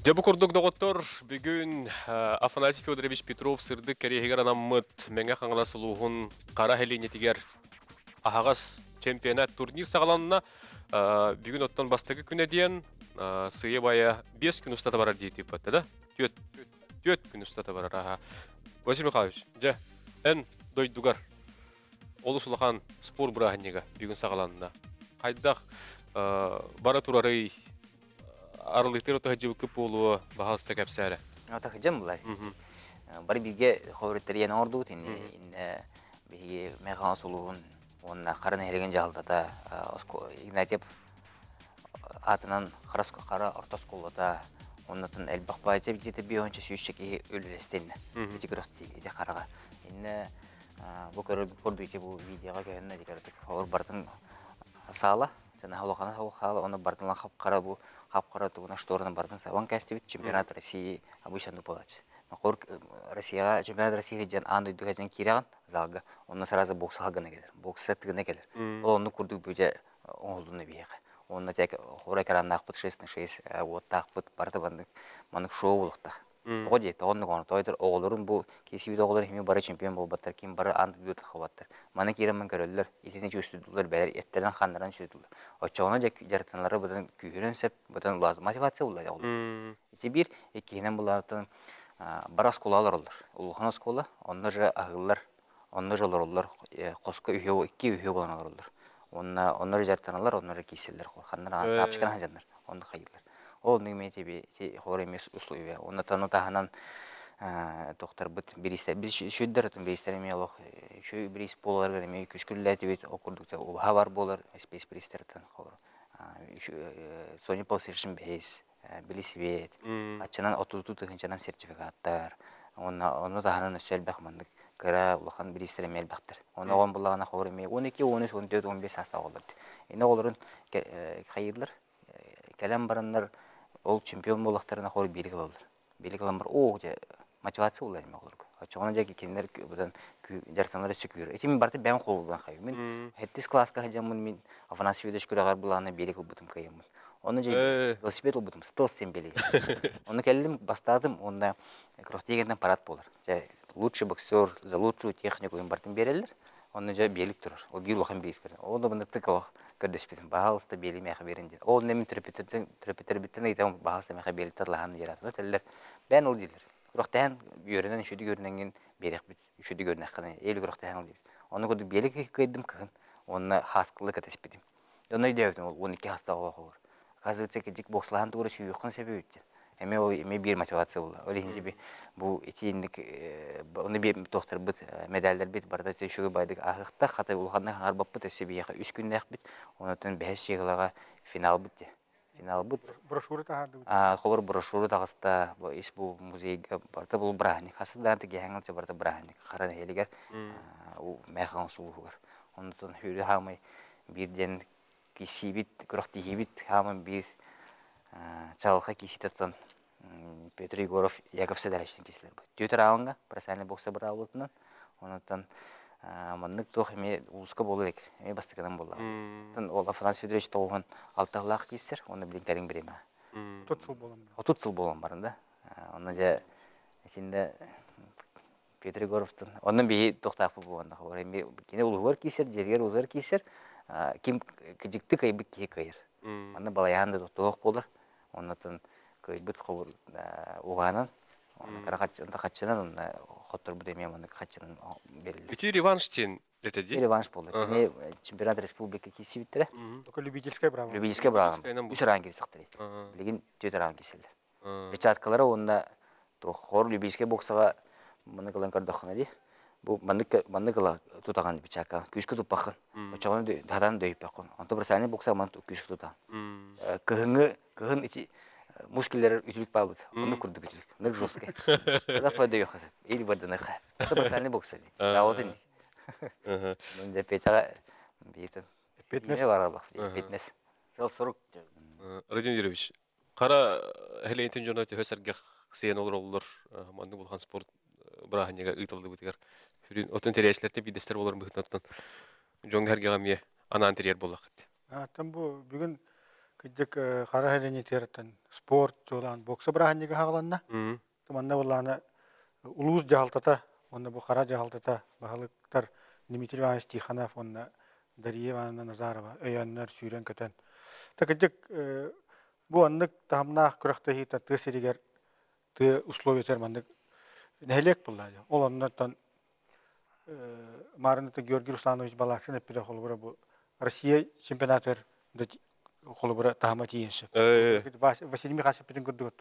Дьэ бу курдук доҕоттор, бүгүн Афанасий Федорович Петров сырдык кэриэһигэр анаммыт Мэҥэ Хаҥалас улууһун Хара сэлиэнньэтигэр аһаҕас чемпионат турнир саҕаланна. Бүгүн оттон бастакы күнэ диэн сыыйа-баайа 5 күн устата барар дии тыыппатта да? Түөрт, түөрт күн устата барар аха. Василий Михайлович, дьэ, эн дойдугар олус улахан спорт бырааһынньыга бүгүн саҕаланна. Хайдах бара турарый арылыктыр отоһдьыбыккыт буолуо баһаалыста кэпсээрэ. Отоһдьым булар. Бары бииргэ хоруттарыйан оҥордубут инне биһиги Мэхаҥас улууһун уонна Хара нэһилиэгин дьаһалтата Игнатьев аатынан Хара орто оскуолата оннотон элбэх баайча где-то биэһонча сүүсчэ киһи үлэлэстиннэ ити күрэхтии ити хараҕа инне бу көрөргүт курдук ити бу видеоҕа көһүннэ ити көрөргүт барытын саала Наһаа улахана суох хаала, ону барытын хап-хара бу хап-хара тугунан штораны барытын сабан кээстибит. Чемпионат России обычно буолааччы. Хор Россияҕа чемпионат России диэн аан дойдуга дьэн киирэҕин залга, онно сразу боксаҕа гына кэлэр, бокса тыына кэлэр. Ол оннук курдук бүтэ оҥоһулунна биһиэхэ. Уонна тек хор экраннаахпыт 6 на 6 уоттаахпыт барыта маннык маннык шоу буолуохтаах. Тоҕо диэ, тоҕо оннук оҥорор? Тоҕо диэтэр оҕолорун бу киирсибит оҕолор эмиэ бары чемпион буолбаттар, ким бары аан дойдуга тахсыбаттар. Маны киирэн көрөллөр, итини чувствуйдуулар, бэйэлэр эттэрин-хааннарын чувствуйдуулар. Оччоҕуна дьэ дьарыктаналлара быдан күүһүрэн сөп, быдан улаатар мотивация буллар оҕолор. Ити биир, иккиһинэн булаатан бары оскуола олороллор. Улахан оскуола, онно же аһыыллар, онно же олороллор, хоско үһүө, икки үһүө буолан олороллор. Уонна онно же дьарыктаналлар, онно же киирсэллэр, ханнар таапчыканан сылдьаннар, онно хайыыллар. Ол оннук эмиэ ити хор эмиэ условия. Уонна ону таһынан тохторбут бириистэр үчүгдэр атын бириистэр эмиэ олох үчүгэй бириис буоларыгар эмиэ күскүллээтибит. Ол курдук убаһа бар буолар спец бириистэртэн хор Sony PlayStation 5, Билисибиэт, аччанан отуту тыһыынчанан сертификаттар, уонна ону таһынан өссө элбэх маннык кыра улахан бириистэр эмиэ элбэхтэр. Ону оҕом буллаҕына хор эмиэ 12, 13, 14, 15 саастаах оҕолор. Ини оҕолорун хайыыллар Кэлэн бараннар ол чемпион буоллахтарына хор бииргэ ылаллар. Бииргэ ылан баран оо дьэ мотивация буолла эми оҕолорго. Оччоҕуна дьэ кинилэр быдан дьарыктаналлар өссө күүһүрэр. Ити мин барыта бэйэм холобурбун хайым. Мин сэттис кылааска сылдьаммын мин Афанасий Федорович күрэҕэр былаана биэрик ылбытым кыайаммын. Ону дьэ велосипед ылбытым, стол сен били. Ону кэллим, бастаатым уонна күрэхтиигэнтэн парад буолар. Дьэ лучший боксер за лучшую технику им бартын биэрэллэр. Онно дьэ биэлик турар. Ол биир улахан биис көрөн. Ол да мындыктык олох көрдөспүтүм. Баһаалыста биэли миэхэ биэрин диэн. Ол нэмин төрөппүттэртэн төрөппүттэрбиттэн ыйытабын баһаалыста миэхэ биэлиттэр лаһаан биэрэ этэллэр. Бэйэн ол дииллэр. Күрэхтэһэн үөрэнэн үчүгэй үөрэнэҥҥин биэриэхпит. Үчүгэй үөрэнэххинэ ээл күрэхтэһэн ол диэбит. Ону курдук биэли кыайдым кыһын. Уонна хааскылы кэтэспитим. Онно өйдөөбүтүм ол 12 хастаах оҕо холур. Оказывается, кырдьык бокслаһан тугура сүүйүөххүн сөп эбит диэн. Эмиэ ол эмиэ биир мотивация буолла. Ол иһин би бу итинник ону би туохтарбыт медаллэрбит барыта үчүгэй байдык ааһыахтаах хата улаханнык хаҥарбаппыт өссө биһиэхэ үс күннээхпит. Онтон бэһис сыалаҕа финалбыт диye. Финалбыт. Брошюра таһаардыбыт. Холобур брошюра таҕыста бу ис бу музейга барыта бу бырааһынньык хас даҕаны тигиһэҥ барыта бырааһынньык хара нэһилигэр Мэхаҥ сулуһугар. Онтон хүрү хаамай биир диэн киссиибит, күрэхтэһиибит хааман биир чаҕылхай кииситэ Петр Егоров Яков Седалищтан киирсилэр. Түөрт раундга профессиональный бокса быраабылатынан. Онтон маннык туох эмиэ улууска буола илик, эмиэ бастакынан буолла. Оттон ол Афанасий Федорович тоҕуһун алталаах киирсэр, уонна билин кэлин бириэмэ. 30 сыл буолан 30 сыл буолан баран да. Онно дьэ итиннэ. Петр Егоровтан. Онон биһи туохтаахпыт буоланна хобор. Кини улуһугар киисэр, дьиэтигэр улуһугар киисэр, ким кыдьыкты кыайбыт киһи кыайар. Манна балайаан да туох буолар. Оннотон кыайбыт хобур угаанан, онно хаччынан, онно хотторбут эмиэ маннык хаччынан берилдер. Ити реванш диэн это ди? Реванш буолла. Кини чемпионат республика киирсибиттэрэ. Только любительское право. Любительское право. Үс араан киирсэхтэрий. Билигин түөрт араан киирсэллэр. Перчаткалара уонна туох хор любительскай боксаҕа маннык ылан көрдөххүнэ дии бу маннык маннык ыла тутаҕын перчатка күүскэ туппаххын оччоҕуна хатан дөйүппэххин онтон профессиональный бокса маннык күүскэ тутаҕын кыһыҥҥы кыһын ити мускуллар үтүлүк баабыт оннук курдук үтүлүк оннук жесткий тогда дөйүөххэ сөп или бардыныхха это профессиональный бокса дии работа дии Петяҕа биитин Фитнес. Фитнес. Сыл-сорук. Родион Юрьевич, Хара Һэлэйитин дьоно төһө сэргэх сыйан олороллор маннык улахан спорт бырааһынньыга ыытыллыбытыгар сүрүн отун тэрийээччилэртэн биирдэстэр буоларын быһыытынан дьоҥҥо-сэргэҕэ эмиэ анаан тэрийэр буоллаххыт. Аттан бу бүгүн кырдьык Хара Һэлэйититтэн спорт чуолаан бокса бырааһынньыга хааланна. Манна буоллаҕына улуус дьаһалтата уонна бу Хара дьаһалтата баһылыктар Дмитрий Иванович Тихонов уонна Дария Ивановна Назарова өйөөннөр сүүрэн-көтөн. Кырдьык бу оннук таһымнаах күрэхтэһиитэ тыа сиригэр тыа условиятыгар маннык нэһилиэк буолла. Ол оннуттан Маарыныта Георгий Русланович Балакшин эппитэ холобура бу Россия чемпионатыгар холобура таһыма тиийэн сөп. Василий Михайлович эппитин курдук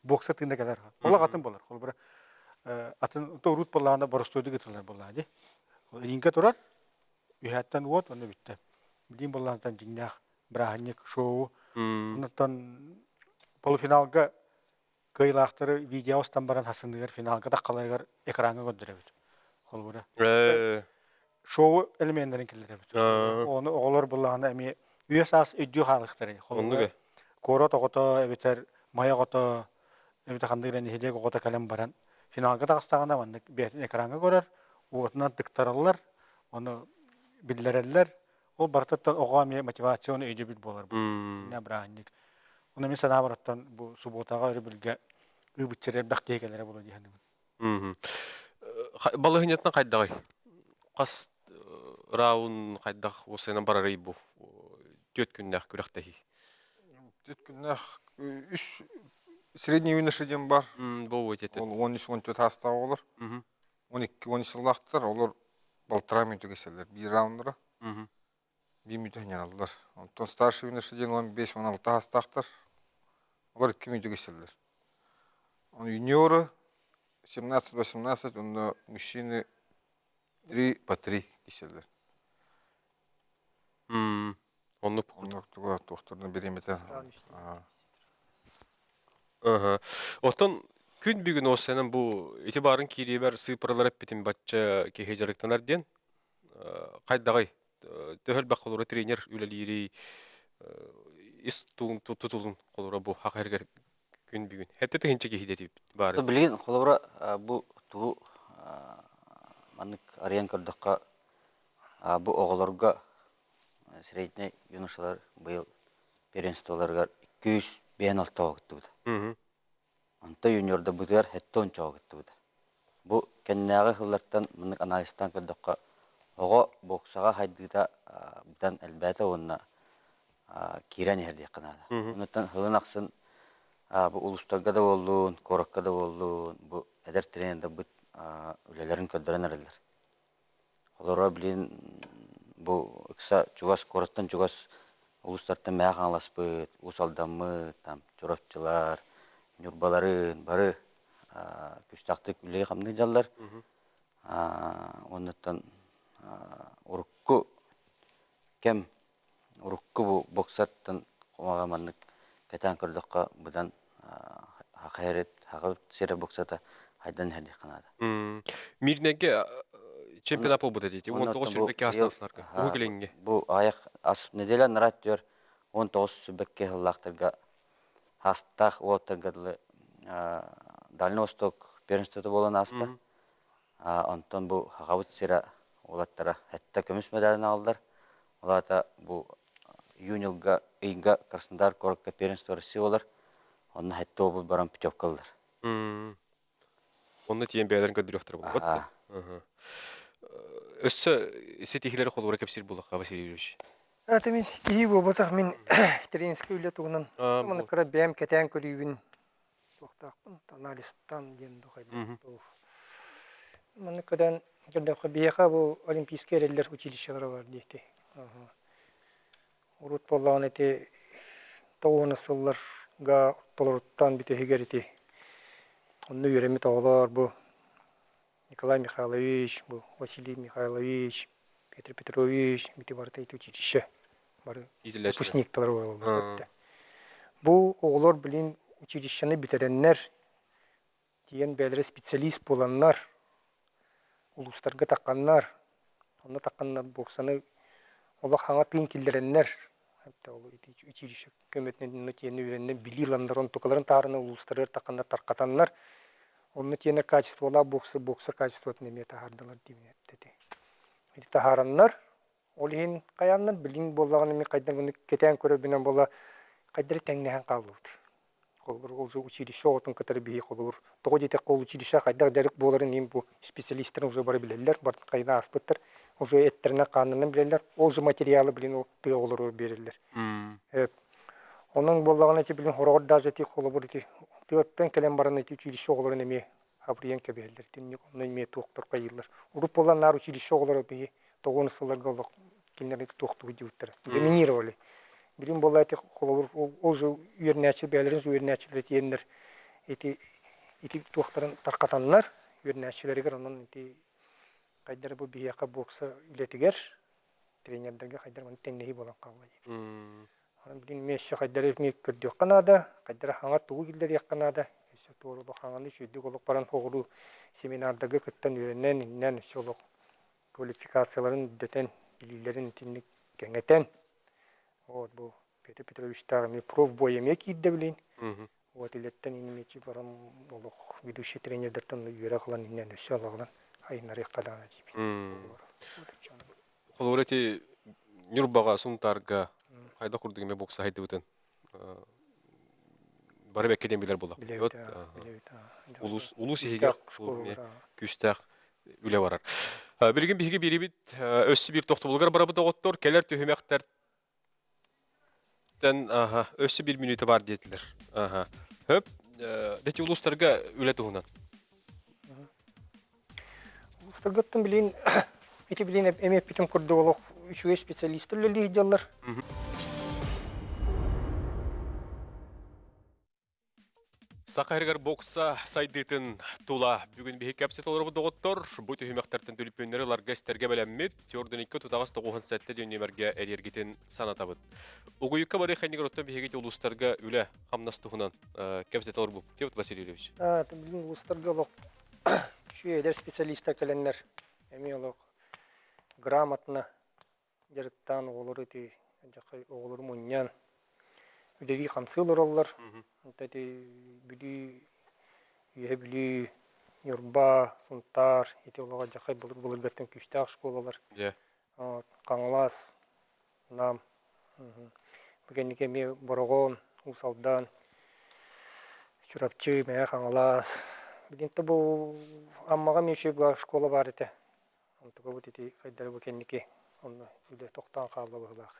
бокса тыына кэлэр. Олох атын болар. Холобура атын урут буоллаҕына боростуойдук ытыллар буоллаҕа дии. Рингэ турар, үһээттэн уот, онно бүттэ. Билиин буоллаҕыттан дьиҥнээх бырааһынньык шоу. Онтон полуфиналга кыайыылаахтары видео устан баран хасыныгар финалга таххаларыгар экраҥҥа көрдөрөбүт. Холобура. Шоу элеменнэрин киллэрэбит. Ону оҕолор буллаҕына эмиэ үйэ саас өйдүү хаалыахтара. Холобура, куорат оҕото эбэтэр май оҕото эбэтэр ханнык эрэ нэһилиэк оҕото кэлэн баран финалга таҕыстаҕына маннык бэйэтин экраҥҥа көрөр, уотунан тыктараллар, ону биллэрэллэр. Ол барытыттан оҕо эмиэ мотивационный өйдөбүл буолар бу. Бырааһынньык. Ону мин санаабар оттон бу субуотаҕа өрөбүлгэ ыыбыччар элбэх киһи кэлэрэ буолуо дии саныыбын. Балаһыанньатынан хайдаҕый? Хас раун хайдах уопсайынан барарый бу түөрт күннээх күрэхтэһии? Түөрт күннээх үс средний юноша диэн бар. Бу этэ. Ол 13-14 саастаах оҕолор. 12-13 сыллаахтар, олор балтараа мүнүүтэ кэсэллэр биир раундара. Биир мүнүүтэ сынньаналлар. Онтон старший юноша диэн 15-16 саастаахтар. Олор 2 мүнүүтэ кэсэллэр. Юниоры 17-18, онно мужчины 3 по 3 киселлэр. Оннук Оннук туга туохтарына бириэмэтэ. Оттон күн бүгүн уоссайынан бу ити баарын киириибэр сыыппаралар эппитим бачча киһи дьарыктанар диэн хайдаҕый? Төһө элбэх холура тренер үлэлиирий ис тутулун холура бу хаха эргэр күн бүгүн. Хэттэ тыһынча киһи диэтибит баары. Билигин холобура бу тугу маннык арыйан көрдөххө бу оҕолорго среднэй юношалар быйыл первенстволарыгар 256 оҕо кыттыбыта. Онто юниордарбытыгар 70 оҕо кыттыбыта. Бу кэннээҕи сыллартан маннык анализтаан көрдөххө, оҕо боксаҕа хайдыыта быдан элбээтэ уонна киирэн иһэр диэххэ наада. Онуттан сылын ахсын бу улуустарга да буоллун, куоракка да буоллун, бу эдэр тренердарбыт үлэлэрин көрдөрөн эрэллэр. Олоро билин бу ыкса чугас куораттан чугас улуустартан Мэҥэ Хаҥаласпыт, Уус Алдаммыт, там Чурапчылар, Ньурбаларын бары күүстээхтик үлэлии-хамныы дьаллар. Оннуттан урукку кэм Урукку бу боксаттан кумаҕа маннык кэтээн көрдөххө быдан хахайрыт хаҕабыт сирэ боксата хайдан иһэр диэххэ наада. Мирнэйгэ чемпионат буолбута дии 19 сүүрбэккэ астаахтарга Уһук Илиҥҥэ. Бу аҕыйах ас неделя анараа өттүгэр 19 сүүрбэккэ сыллаахтарга хаастаах уолаттарга дылы Дальний Восток первенствота буолан ааста. Онтон бу Хаҕабыт сирэ уолаттара сэттэ көмүс медалын аҕаллар. Ол аата бу июньга ыйга Краснодар куоракка первенство России буолар. Онно сэттэ уолбут баран путевка ыллар. Онно тиийэн бэйэлэрин көрдөрүөхтэрэ буолбат. Өссө ситиһиилэри холобура кэпсиир буоллахха, Василий Юрьевич. Это мин киһи буолбатах, мин тренерскэй үлэ туһунан маны кыра бэйэм кэтээн көрүүбүн туохтаахпын анализтан диэн Маннык көрөн көрдөххө биһиэхэ бу олимпийскай эрэллэр училищелара бар диэти. Урут буоллаҕына ити тоҕуона сылларга ортолоруттан бүтэһигэр ити онно үөрэммит оҕолор бу Николай Михайлович, бу Василий Михайлович, Петр Петрович ити барыта ити училище бары выпускниктар буолаллар. Бу оҕолор билин училищены бүтэрэннэр тиийэн бэйэлэрэ специалист буоланнар, улуустарга тахханнар, онно тахханнар боксаны олох хаҥа тыын киллэрэннэр, ол ити училище көмөтүнэн онно тиэнэ үөрэннэр билии ыланнар, онтукаларын таһааран улуустарыгар тахханнар тарҕатаннар, онно тиэнэ качестволаах бокса, бокса качествотын эмиэ таһаардылар диибин эптэ Ити таһаараннар, ол иһин хайааннар билин буоллаҕына мин хайдах кэтээн көрөрбүнэн буолла хайдары тэҥнэһэн хааллыбыт. Холобур, ол училище оҕотун кытары биһи холобур, тоҕо диэтэххэ ол училище хайдах дьарык буоларын иһин бу специалистар уже бары билэллэр, бары хайына ааспыттар, уже эттэринэн-хааннарынан билэллэр, ол же материалы билин ол тыа оҕолоругар биэрэллэр. Онон буоллаҕына ити билин хороҕор даже ити холобур ити тыаттан кэлэн баран ити училище оҕолорун эмиэ абырыйан кэбиһэллэр. Итинник онно эмиэ туохтар хайыыллар. Урут буолан наар училище оҕолоро биһи тоҕуон сылларга олох кинилэри туохтуу сылдьыбыттара. Доминировали. Билим буолла ити холобур ол же үөрэнээччи бэйэлэрин же үөрэнээччилэрэ тиийэннэр ити ити туохтарын тархатаннар үөрэнээччилэригэр онон ити хайдары бу биһиэхэ бокса үлэтигэр тренердэргэ хайдары маны тэҥнэһии буолан хаалла диэбит. Онон билин эмиэ өссө хайдары эмиэ көрдүөххэ наада, хайдары хаҥа тугу киллэриэххэ наада, өссө туору олох хаҥаны үчүгэйдик олох баран оҕолуу семинардарга кыттан үөрэнэн, иннэн өссө олох квалификацияларын үрдэтэн, билиилэрин итинник кэҥэтэн, вот бу Петр Петровичтаах эмиэ профбой эмиэ киирдэ билин. Вот илэттэн инники баран олох ведущий тренердэртэн үөрэх ылан иннэн өссө алаҕынан айыннарыахха даҕаны диибин. Холобура ити Ньурбаҕа, Сунтаарга хайдах курдук эмэ бокса хайдыбытын бары бэккэ диэн билэр буолла. Улуус улуус иһигэр күүстээх үлэ барар. Билигин биһиги биэрибит өссө биир тохтобулугар барабыт доҕоттор кэлэр түһүмэхтэртэн өссө биир мүнүүтэ бар диэтилэр. Хөп, дэти улуустарга үлэ туһунан. Улуустаргыттан билин ити билин эми эппитим курдук олох үчүгэй специалистар үлэлии сылдьаллар. Саха сиригэр бокса сайдыытын тула бүгүн биһи кэпсэтэ олоробут доҕоттор. Бу түһүмэхтэртэн түлүпүөннэри ыларга истэргэ бэлэммит. Тёрдуникка тутаҕас 97 диэн нүөмэргэ эрийэргитин санатабыт. Угуйукка барыы ханнигар оттон биһиги улуустарга үлэ хамнас туһунан кэпсэтэ олорбут. Тевт Васильевич. Билин улуустарга олох үчүгэй эдэр специалистар кэлэннэр эмиэ олох грамотно дьарыктаан оҕолору ити оҕолору мунньан үлэлии-хамсыы олороллор. Ити Бүлүү, Үөһэ Бүлүү, Ньурба, Сунтаар ити олоҕо дьахай былыр-былыргаттан күүстээх школалар. Хаҥалас, Нам. Бу кэнники эмиэ Бороҕон, Уус Алдан, Чурапчы, Мэҥэ Хаҥалас. Билигин да бу Аммаҕа эмиэ үчүгэй школа баар этэ. Онтукабыт ити хайдары бу кэнники онно үлэ тохтоон хаалла быһыылаах.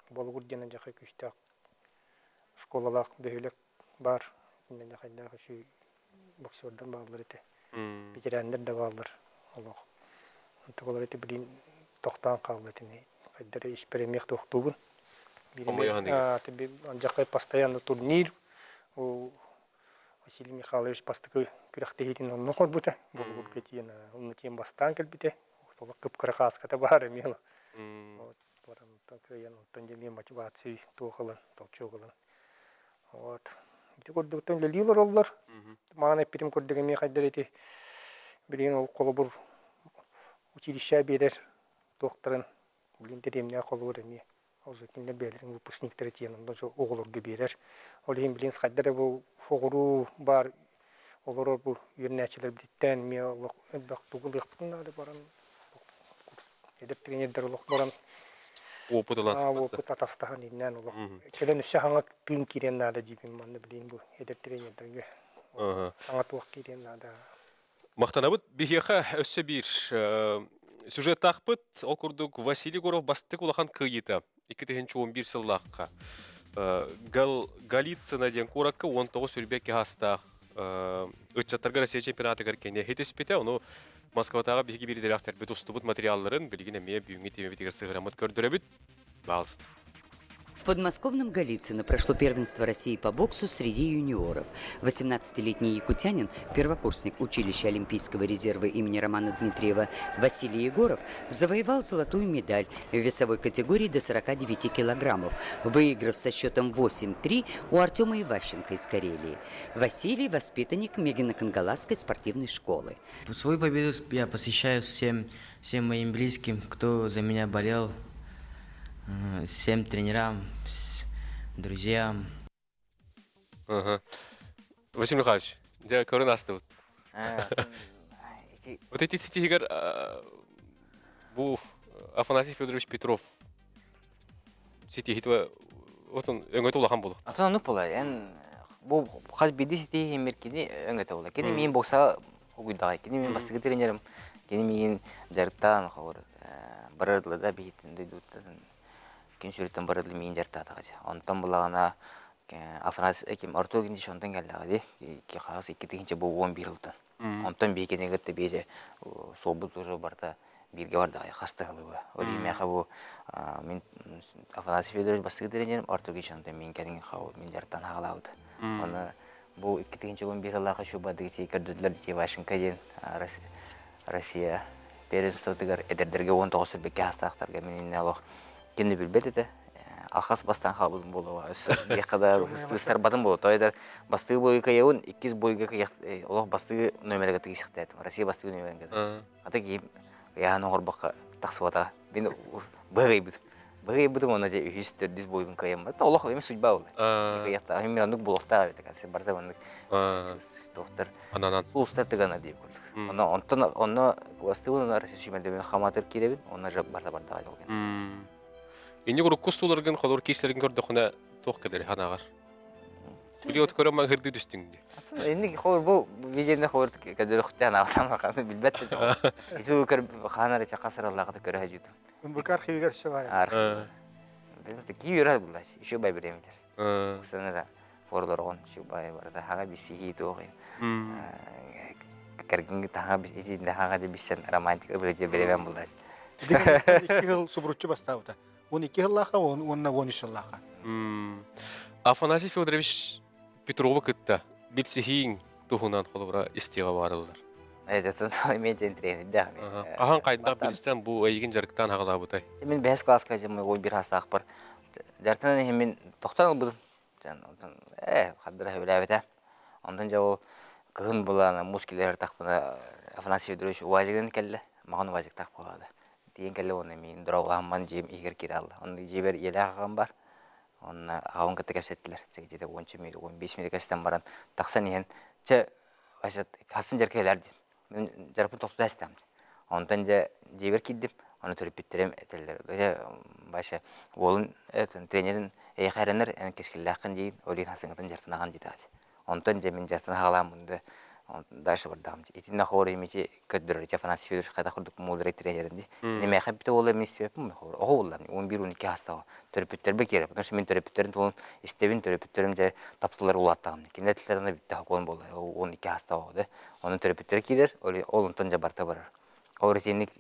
Болугур диэн алдьархай күүстээх школалаах бөһүөлэк баар. Иннинэ хайдаах үчүгэй боксердар бааллар этэ. Ветераннар да бааллар олох. Онтукалар ити билигин тохтоон хаалла итини. Хайдары испэр эмиэх тохтуубун. Алдьархай постоянно турнир. Ол Василий Михайлович бастакы күрэхтэһиитин онно оҥорбута. Болугурга тиийэн онно тиийэн бастаан кэлбитэ. Олох кып-кыра хааската баар эмиэ. Вот баран кыайан онтон дьэ эмиэ мотивация туох ылан, толчок ылан. Вот. Ити курдуктан үлэлии олороллор. Маҕан эппитим курдук эмиэ хайдар ити билигин ол холобур училище биэрэр туохтарын билигин дэриэбинэҕэ холобур эмиэ Ол кинилэр бэйэлэрин выпускниктара тиийэн онно оҕолорго биэрэр. Ол иһин билигин хайда эрэ бу оҕуруу баар олорор бу үөрэнээччилэрбититтэн эмиэ олох элбэх тугу ылыахпытын наада баран эдэр тренердэр олох баран опыт ылан опыт атастаһан иннээн олох кэлэн өссө хаҥа тыын киириэн наада диибин манна билигин бу эдэр тренердэргэ саҥа туох киириэн наада. Махтанабыт биһиэхэ өссө биир сюжеттаахпыт. Ол курдук Василий Егоров бастык улахан кыайыыта 2011 сыллаахха Гал Галицына диэн куоракка 19 сүүрбэ хаастаах ыччаттарга Россия чемпионатыгар кини хитиспитэ. Ону Москватааҕы биһиги биирдэлээхтэрбит устубут материалларын билигин эмиэ бүгүҥҥү тиэмэбитигэр сыһыраммыт көрдөрөбүт. Пожалуйста. В подмосковном Голицыно прошло первенство России по боксу среди юниоров. 18-летний якутянин, первокурсник училища Олимпийского резерва имени Романа Дмитриева Василий Егоров завоевал золотую медаль в весовой категории до 49 килограммов, выиграв со счетом 8-3 у Артема Иващенко из Карелии. Василий – воспитанник Мегино-Кангаласской спортивной школы. Свою победу я посвящаю всем, всем моим близким, кто за меня болел, всем тренерам, друзьям. Ага. Василий Михайлович, дьэ көрөн астыбыт. Вот эти стихигэр бу Афанасий Федорович Петров ситиһитэ отон өҥөтө улахан буолуох. Атын оннук буолар. Эн бу хас биирдии ситиһиимир кини өҥөтө буолар. Кини миин бокса угуйдаҕай. Кини мин бастакы тренерим. Кини миин дьарыктаан ховор барыдла да биһиттин дойдуттан кин сүрүттэн барыдла миин дьарыктаатаҕа. Онтон булаҕына Афанасий ким Артур Гиндич онтон кэллэҕэ дии. Хас 2 тыһыынча бу 11 ылтан. Онтон биһи кини кытта биир суолбут уже барыта бииргэ бардаҕай хас да сылы Ол иһин миэхэ бу мин Афанасий Федорович бастакы тренерим Артур Гич онтон мин кэлин мин дьарыктан хаалаабыт. Оны бу 2011 сыллаахха Чубадыгы көрдүлэр Ивашенко диэн Россия первенствотыгар эдэрдэргэ 19 сүүрбэккэ саастаахтарга мин иннэ олох ким да билбэт этэ. Алхас бастаан хаалбытым буолуо. Өссө диэххэ да ыстарбатым буолуо. Тоҕо этэр бастыгы бойга кыйабын, иккис бойга кыйах олох бастыгы номерга тигисэхтээтим. Россия бастыгы номерин Ата киһим ыйаан оҥорбокко тахсыбатаҕа. Мин быһыйбытым. Быһыйбытым уонна дьэ үһүс, төрдүс бойбун кыайаммат. Олох эми судьба буолла. Кыйахтаах. Мин оннук буолуохтаах эбит. Барыта маннык туохтар сулустар тыгана диир курдук. Онно онтон онно бастыыбын Россия сүүмэрдэмин хамаатыр киирэбин, онно же барда бардаҕа дьолген. Инник урукку устууларгын холор киислэрин көрдөхүнэ туох кэлэр ханаҕар? Били от көрөн маҥырдыы түстүҥ дии. Инник холор бу видеоны холор көдөрөхтөөн аҕатан баканы билбэт да Ису көр хаанар ича хасыраллаахата көрө хажуту. МВК архивигар все бар. Архив. Ки юра буллас, еще бай биремитер. Уксанара форлорон еще бай барда хага бисихи туохин. Кэргиҥ таһа итиннэ хаҕа дьэ романтика ылыжы бирэбэн буллас. Икки жыл субуруччу бастаабыта. 12 сыллаахха уонна 13 сыллаахха. Афанасий Федорович Петрову кытта билсиһииҥ туһунан холобура истиэҕэ баарыллар. Это имеет тренердээх. Ахан хайдах билистэн бу эйигин дьарыктаан хаҕалаабытай? Мин бэһис класска дьэ мой бир хастаахпар. Дьартан иһин мин тохтон ылбытым. Э, хардыра сөбүлээбэтэ. Онтон дьэ ол кыһын булан муус киллэрэр тахпына Афанасий Федорович УАЗигынан кэллэ. Маҕан УАЗиктаах буолаада. Тиийэн кэллэ уонна миин дороолаһамман дьиэм иһигэр киирэ алла. Онно дьиэбэр ийэлээх аҕам бар. Онно аҕабын кытта кэпсэттилэр. Чэ где-то уонча мүнүүтэ, 15 мүнүүтэ кэпсэтэн баран тахсан иһэн чэ Вася хассын дьарка кэлээр диэн. Мин дьарыкпын тохтото эстэм. Онтон дьэ дьиэбэр киирдим. Ону төрөппүттэрим этэллэр. Дьэ Вася уолун тренерин эйиэхэ эрэнэр, эн кэскиллээххин диин, ол иһин хасыҥҥытын дьарыктанаҕын диэтэҕэ. Онтон дьэ мин дьарыктана хаалааммын да дальше бардаҕым. Итиннэ хоор имити көрдөрөр ити Афанасий Федорович хайдах курдук муударай тренерин дии. Миэхэ эппитэ буолла мин истибэппин оҕо буолла 11-12 саастаах төрөппүттэрбэ киирэр потому что мин төрөппүттэрим туһун истэбин төрөппүттэрим дьэ тапталлар улааттаҕым кинилэр тылларына бүттэ сокуон буолла 12 саастаах оҕо да онон төрөппүттэрэ киирэр ол онтон дьэ барыта барар ол итинник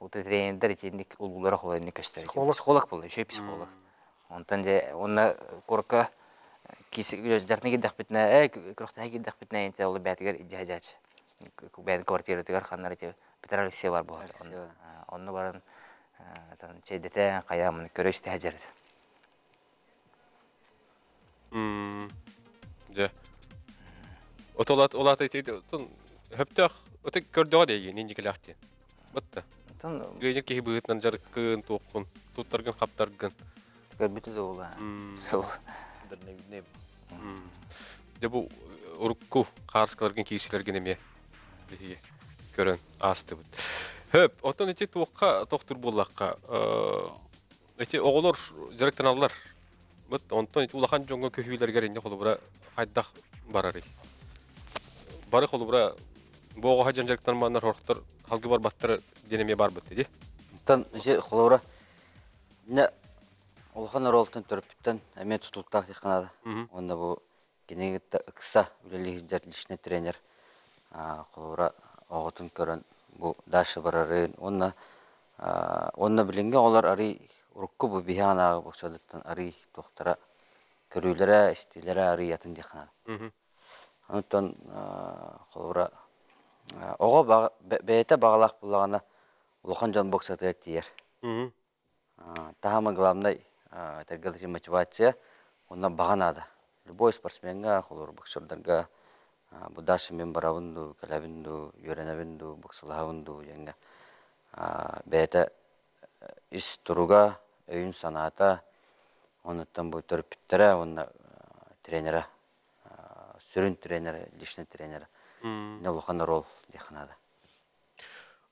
тренердэр итинник улуулара холонник көстөр психолог буолла үчүгэй психолог онтон дьэ уонна куоракка дьартына киирдэхпитинэ ээ күрэхтэһэ киирдэхпитинэ интэ ол бээтигэр илдьэ садьааччы бэйэтин квартиратыгар ханна эрэ Петр Алексеев бар буолар онно баран чэйдэтэ хайаамын көрө-истэ сылдьар этэ. Дьэ. Отолат олата ити хөптөөх оты көрдөҕө дейин индикелээх диэн. Батта. Тренер киһи быһыытынан дьарыккын, туоххун, туттаргын, хаптаргын. Көрбүтэ да буолла. Дьэ бу урукку хаарыскаларгын киирсилэргин эмиэ биһиги көрөн аастыбыт. Хөп, оттон ити туохха тохтур буоллахха, ити оҕолор дьарыктаналлар. Вот онтон ити улахан дьоҥҥо көһүүлэригэр инне холобура хайдах барарый? Бары холобура Бу оҕо дьон дьарыктанманнар хорохтор халгы барбаттар диэн эмиэ барбыт дии. Оттон ити холобура не улахан оруолтан төрөппүттэн эмиэ тутулуктаах диэххэ наада. Уонна бу кинини кытта ыкса үлэлии сылдьар личный тренер холобура оҕотун көрөн бу дальше барарын уонна уонна билиҥҥи оҕолор арый урукку бу биһи аанааҕы боксадыттан арый туохтара көрүүлэрэ истиилэрэ арый атын диэххэ наада. Онтон холобура оҕо бэйэтэ баҕалаах буоллаҕына улахан дьон боксатыгар тиийэр. Таһыма главнай этэргэ мотивация уонна баҕа наада. Любой спортсмеҥҥа, холобур, боксердарга бу дальше мин барабын дуу, кэлэбин дуу, үөрэнэбин дуу, боксалаһабын дуу диэҥҥэ бэйэтэ ис туруга, өйүн-санаата, онуттан бу төрөппүттэрэ уонна тренерэ, сүрүн тренерэ, личный тренерэ улахан оруол диэххэ наада.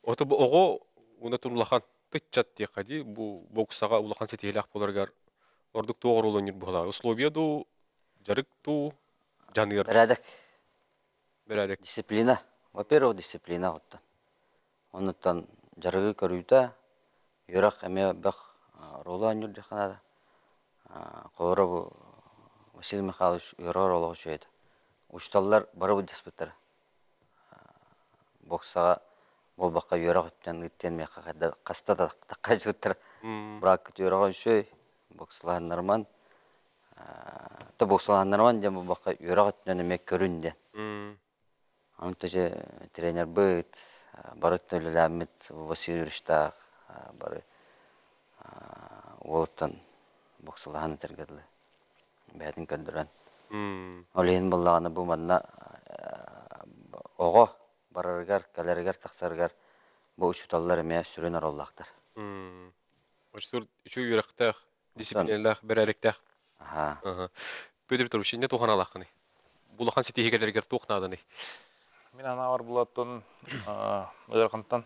Ото бу оҕо уонна улахан тыччат диэххэ дии бу боксаҕа улахан ситиһиилээх буоларыгар ордук туох оруолу оонньуур быһыылаах условия дуу, дьарык дуу, дьаныар Бэрээдэк. Бэрээдэк. Дисциплина. Во-первых, дисциплина оттон. Оннуттан дьарыгы көрүүтэ, үөрэх эмиэ бөх оруолу оонньуур диэххэ наада. Холобура бу Василий Михайлович үөрэр олох үчүгэй этэ. Учууталлар бары былдьаспыттара. Боксаҕа буолбакка үөрэх өттүнэн ыыттыан миэхэ хаста да таххайдьыбыттара. Бырааккыт үөрэҕэ үчүгэй, боксалаһыннарыман, то боксалаһыннарыман диэн буолбакка үөрэх өттүнэн эмиэ көрүн диэн. Онто дьэ тренербыт, бары өттүнэн үлэлээммит Василий Юрьевичтаах бары уолуттан боксалаһан этэргэ дылы бэйэтин көрдөрөн. Ол иһин буоллаҕына бу манна оҕо барарыгар, кэлэригэр, тахсарыгар бу учууталлар эмиэ сүрүн оруоллаахтар. Очтур үчүгэй үөрэхтээх, дисциплиналаах, бэрээдэктээх. Аха. Петр Петрович, инне туох аналааххыный? Бу улахан ситиһигэлэригэр туох нааданый? Мин анаабар булаттан ыарахантан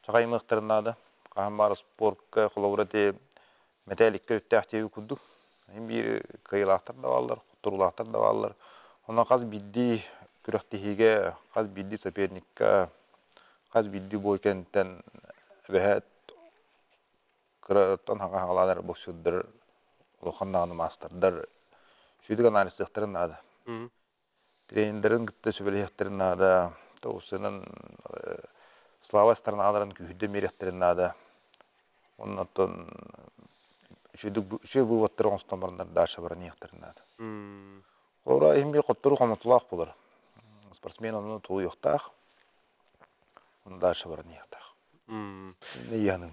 чаҕайымыахтарын наада. Хаһан баар спортка холобура ти мэтээл икки өрүттээх диэби курдук. Биир кыайыылаахтар да бааллар, хотторуулаахтар да бааллар. Онон хас биирдии күрэхтэһиигэ, хас биирдии соперникка, хас биирдии бой кэнниттэн эбэһээт кыраттан хаҥа-хаҥалаан эрэ боксердар, улахан даҕаны маастардар үчүгэйдик анализтыахтарын наада. Тренердэрин кытта сүбэлэһиэхтэрин наада, тоҕусунан слава стороналарын күүһүрдэн биэриэхтэрин наада. Уонна оттон үчүгэйдик үчүгэй выводтары оҥостон бараннар дальше баран иһиэхтэрин наада. Холобура, иһин биир хотторуу хомотуулаах буолар. Спортсмен онно тулуйуохтаах, онно дальше баран иһиэхтээх. Иһаның.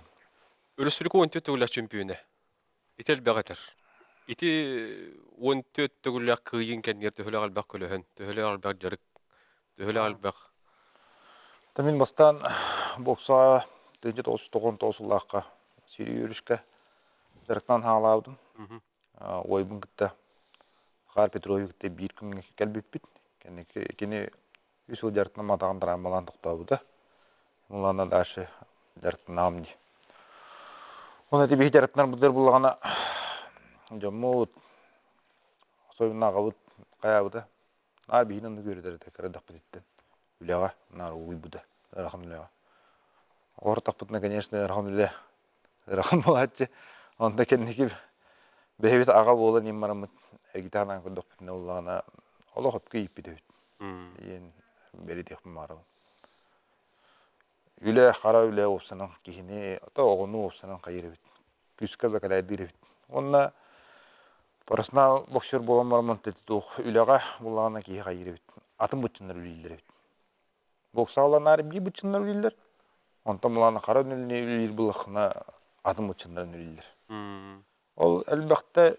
Өрөспүүбүлүкэ 14 төгүллээх чөмпүйүөнэ. Ити элбэх этэр. Ити 14 төгүллээх кыайыын кэннигэр төһөлөөх элбэх көлөһөн, төһөлөөх элбэх дьарык, төһөлөөх элбэх Та мин бастаан боксаҕа 1999 сыллаахха Сирий өрүскэ дьарыктаан хаалаабытым. Уойбун кытта Захар Петрович кытта биир күҥҥэ кэлбиппит. Кэнники кини үс сыл дьарыктанамматаҕын травмалаан тохтообута. Улаана дальше дьарыктанаҕым дии. Уонна ити биһи дьарыктанарбытыгар буллаҕына дьоммут, особенно аҕабыт хайаабыта наар биһини оннук үөрэтэр этэ кырадахпытыттан үлэҕэ наар угуйбута ыарахан үлэҕэ. Оҕортохпутуна, конечно, ыарахан үлэ ыарахан буолааччы. Онто кэнники бэйэбит аҕа буолан иһин бараммыт эргитэ санаан көрдөхпүтүнэ уллаҕына олох өпкө ииппит эбит диэн бэлиэтиэхпин баҕарабын. Үлэ, хара үлэ уопсанан киһини, ото оҕону уопсанан хайыыр эбит. Күүскэ закаляйдыыр эбит. Уонна профессионал боксер буолан бараммын туох үлэҕэ буллаҕына киһи хайыыр эбит. Атын быччыннар үлэлииллэр эбит. Боксааланаары биир быччыннар үлэлииллэр. Онтон булаана хара үлэни үлэлиир буллаххына атын быччыннарын үлэлииллэр. Ол элбэхтэ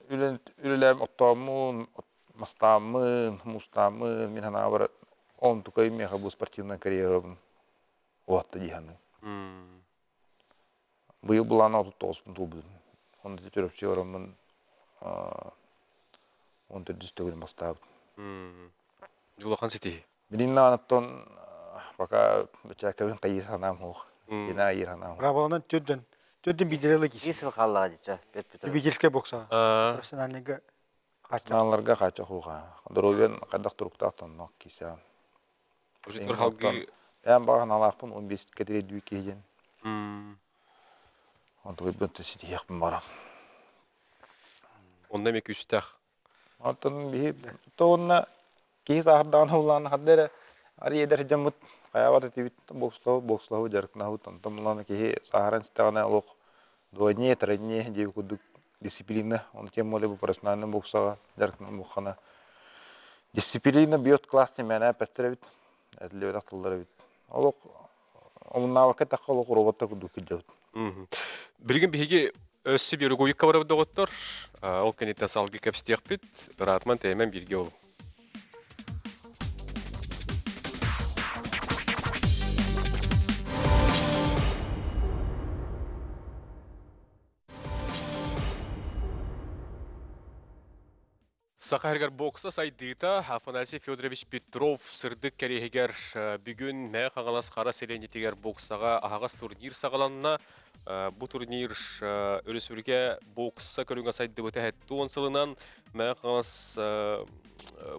үлэлээн оттооммун, мастааммын, муустааммын, мин санаабар онтукай миэхэ бу спортивнай карьерабын уһатта дии саныыбын. Быйыл былаана 39-пун туолбутум. Онно Чурапчы ороммун 14 төгүл бастаабытым. Улахан ситиһии. Билигин даҕаны пока бэчээккэбин хайыы санаам суох. Кини айыыр санаам. Браво-нан төрдөн төрдөн билдире ылы киси. Сыл хааллаҕа дича. Любительскай бокса. Профессиональныйга Профессионалларга хааччах уха. Доруобуйан хайдах туруктаах тоннох кисээн. Очутугар халгыы Бэйэм баҕа санаалаахпын 15 кэтириэдүү киһи диэн. Онтугуйбун ситиһиэхпин барам. Онно эмиэ күүстээх. Оттон биһи то уонна киһи сааһырдаҕына улаана ханна эрэ арый эдэр дьоммут хайаабат этибит бокслаһы бокслаһы дьарыктанаһыбыт онтон булаана киһи сааһыран истэҕинэ олох двойне тройне диэби курдук дисциплина ону тем более бу профессиональный боксаҕа дьарыктанан буххана дисциплина бьет класс мээнэ эппэттэр эбит этиллибэтэх тыллар эбит олох омуннаабакка эттэххэ олох роботтар курдук кырдьабыт. Билигин биһиги өссө биир угуйукка барабыт доҕоттор. Ол кэнниттэн салгыы кэпсэтиэхпит. Ыраатман тэйэмэн бииргэ ол. Саха сиригэр бокса сайдыыта Афанасий Федорович Петров сырдык кэриэһигэр бүгүн Мэҥэ Хаҥалас Хара сэлиэнньэтигэр боксаҕа аһаҕас турнир саҕаланна. Бу турнир өрөспүүбүлүкэ бокса көрүҥэ сайдыбыта 70 сылынан Мэҥэ Хаҥалас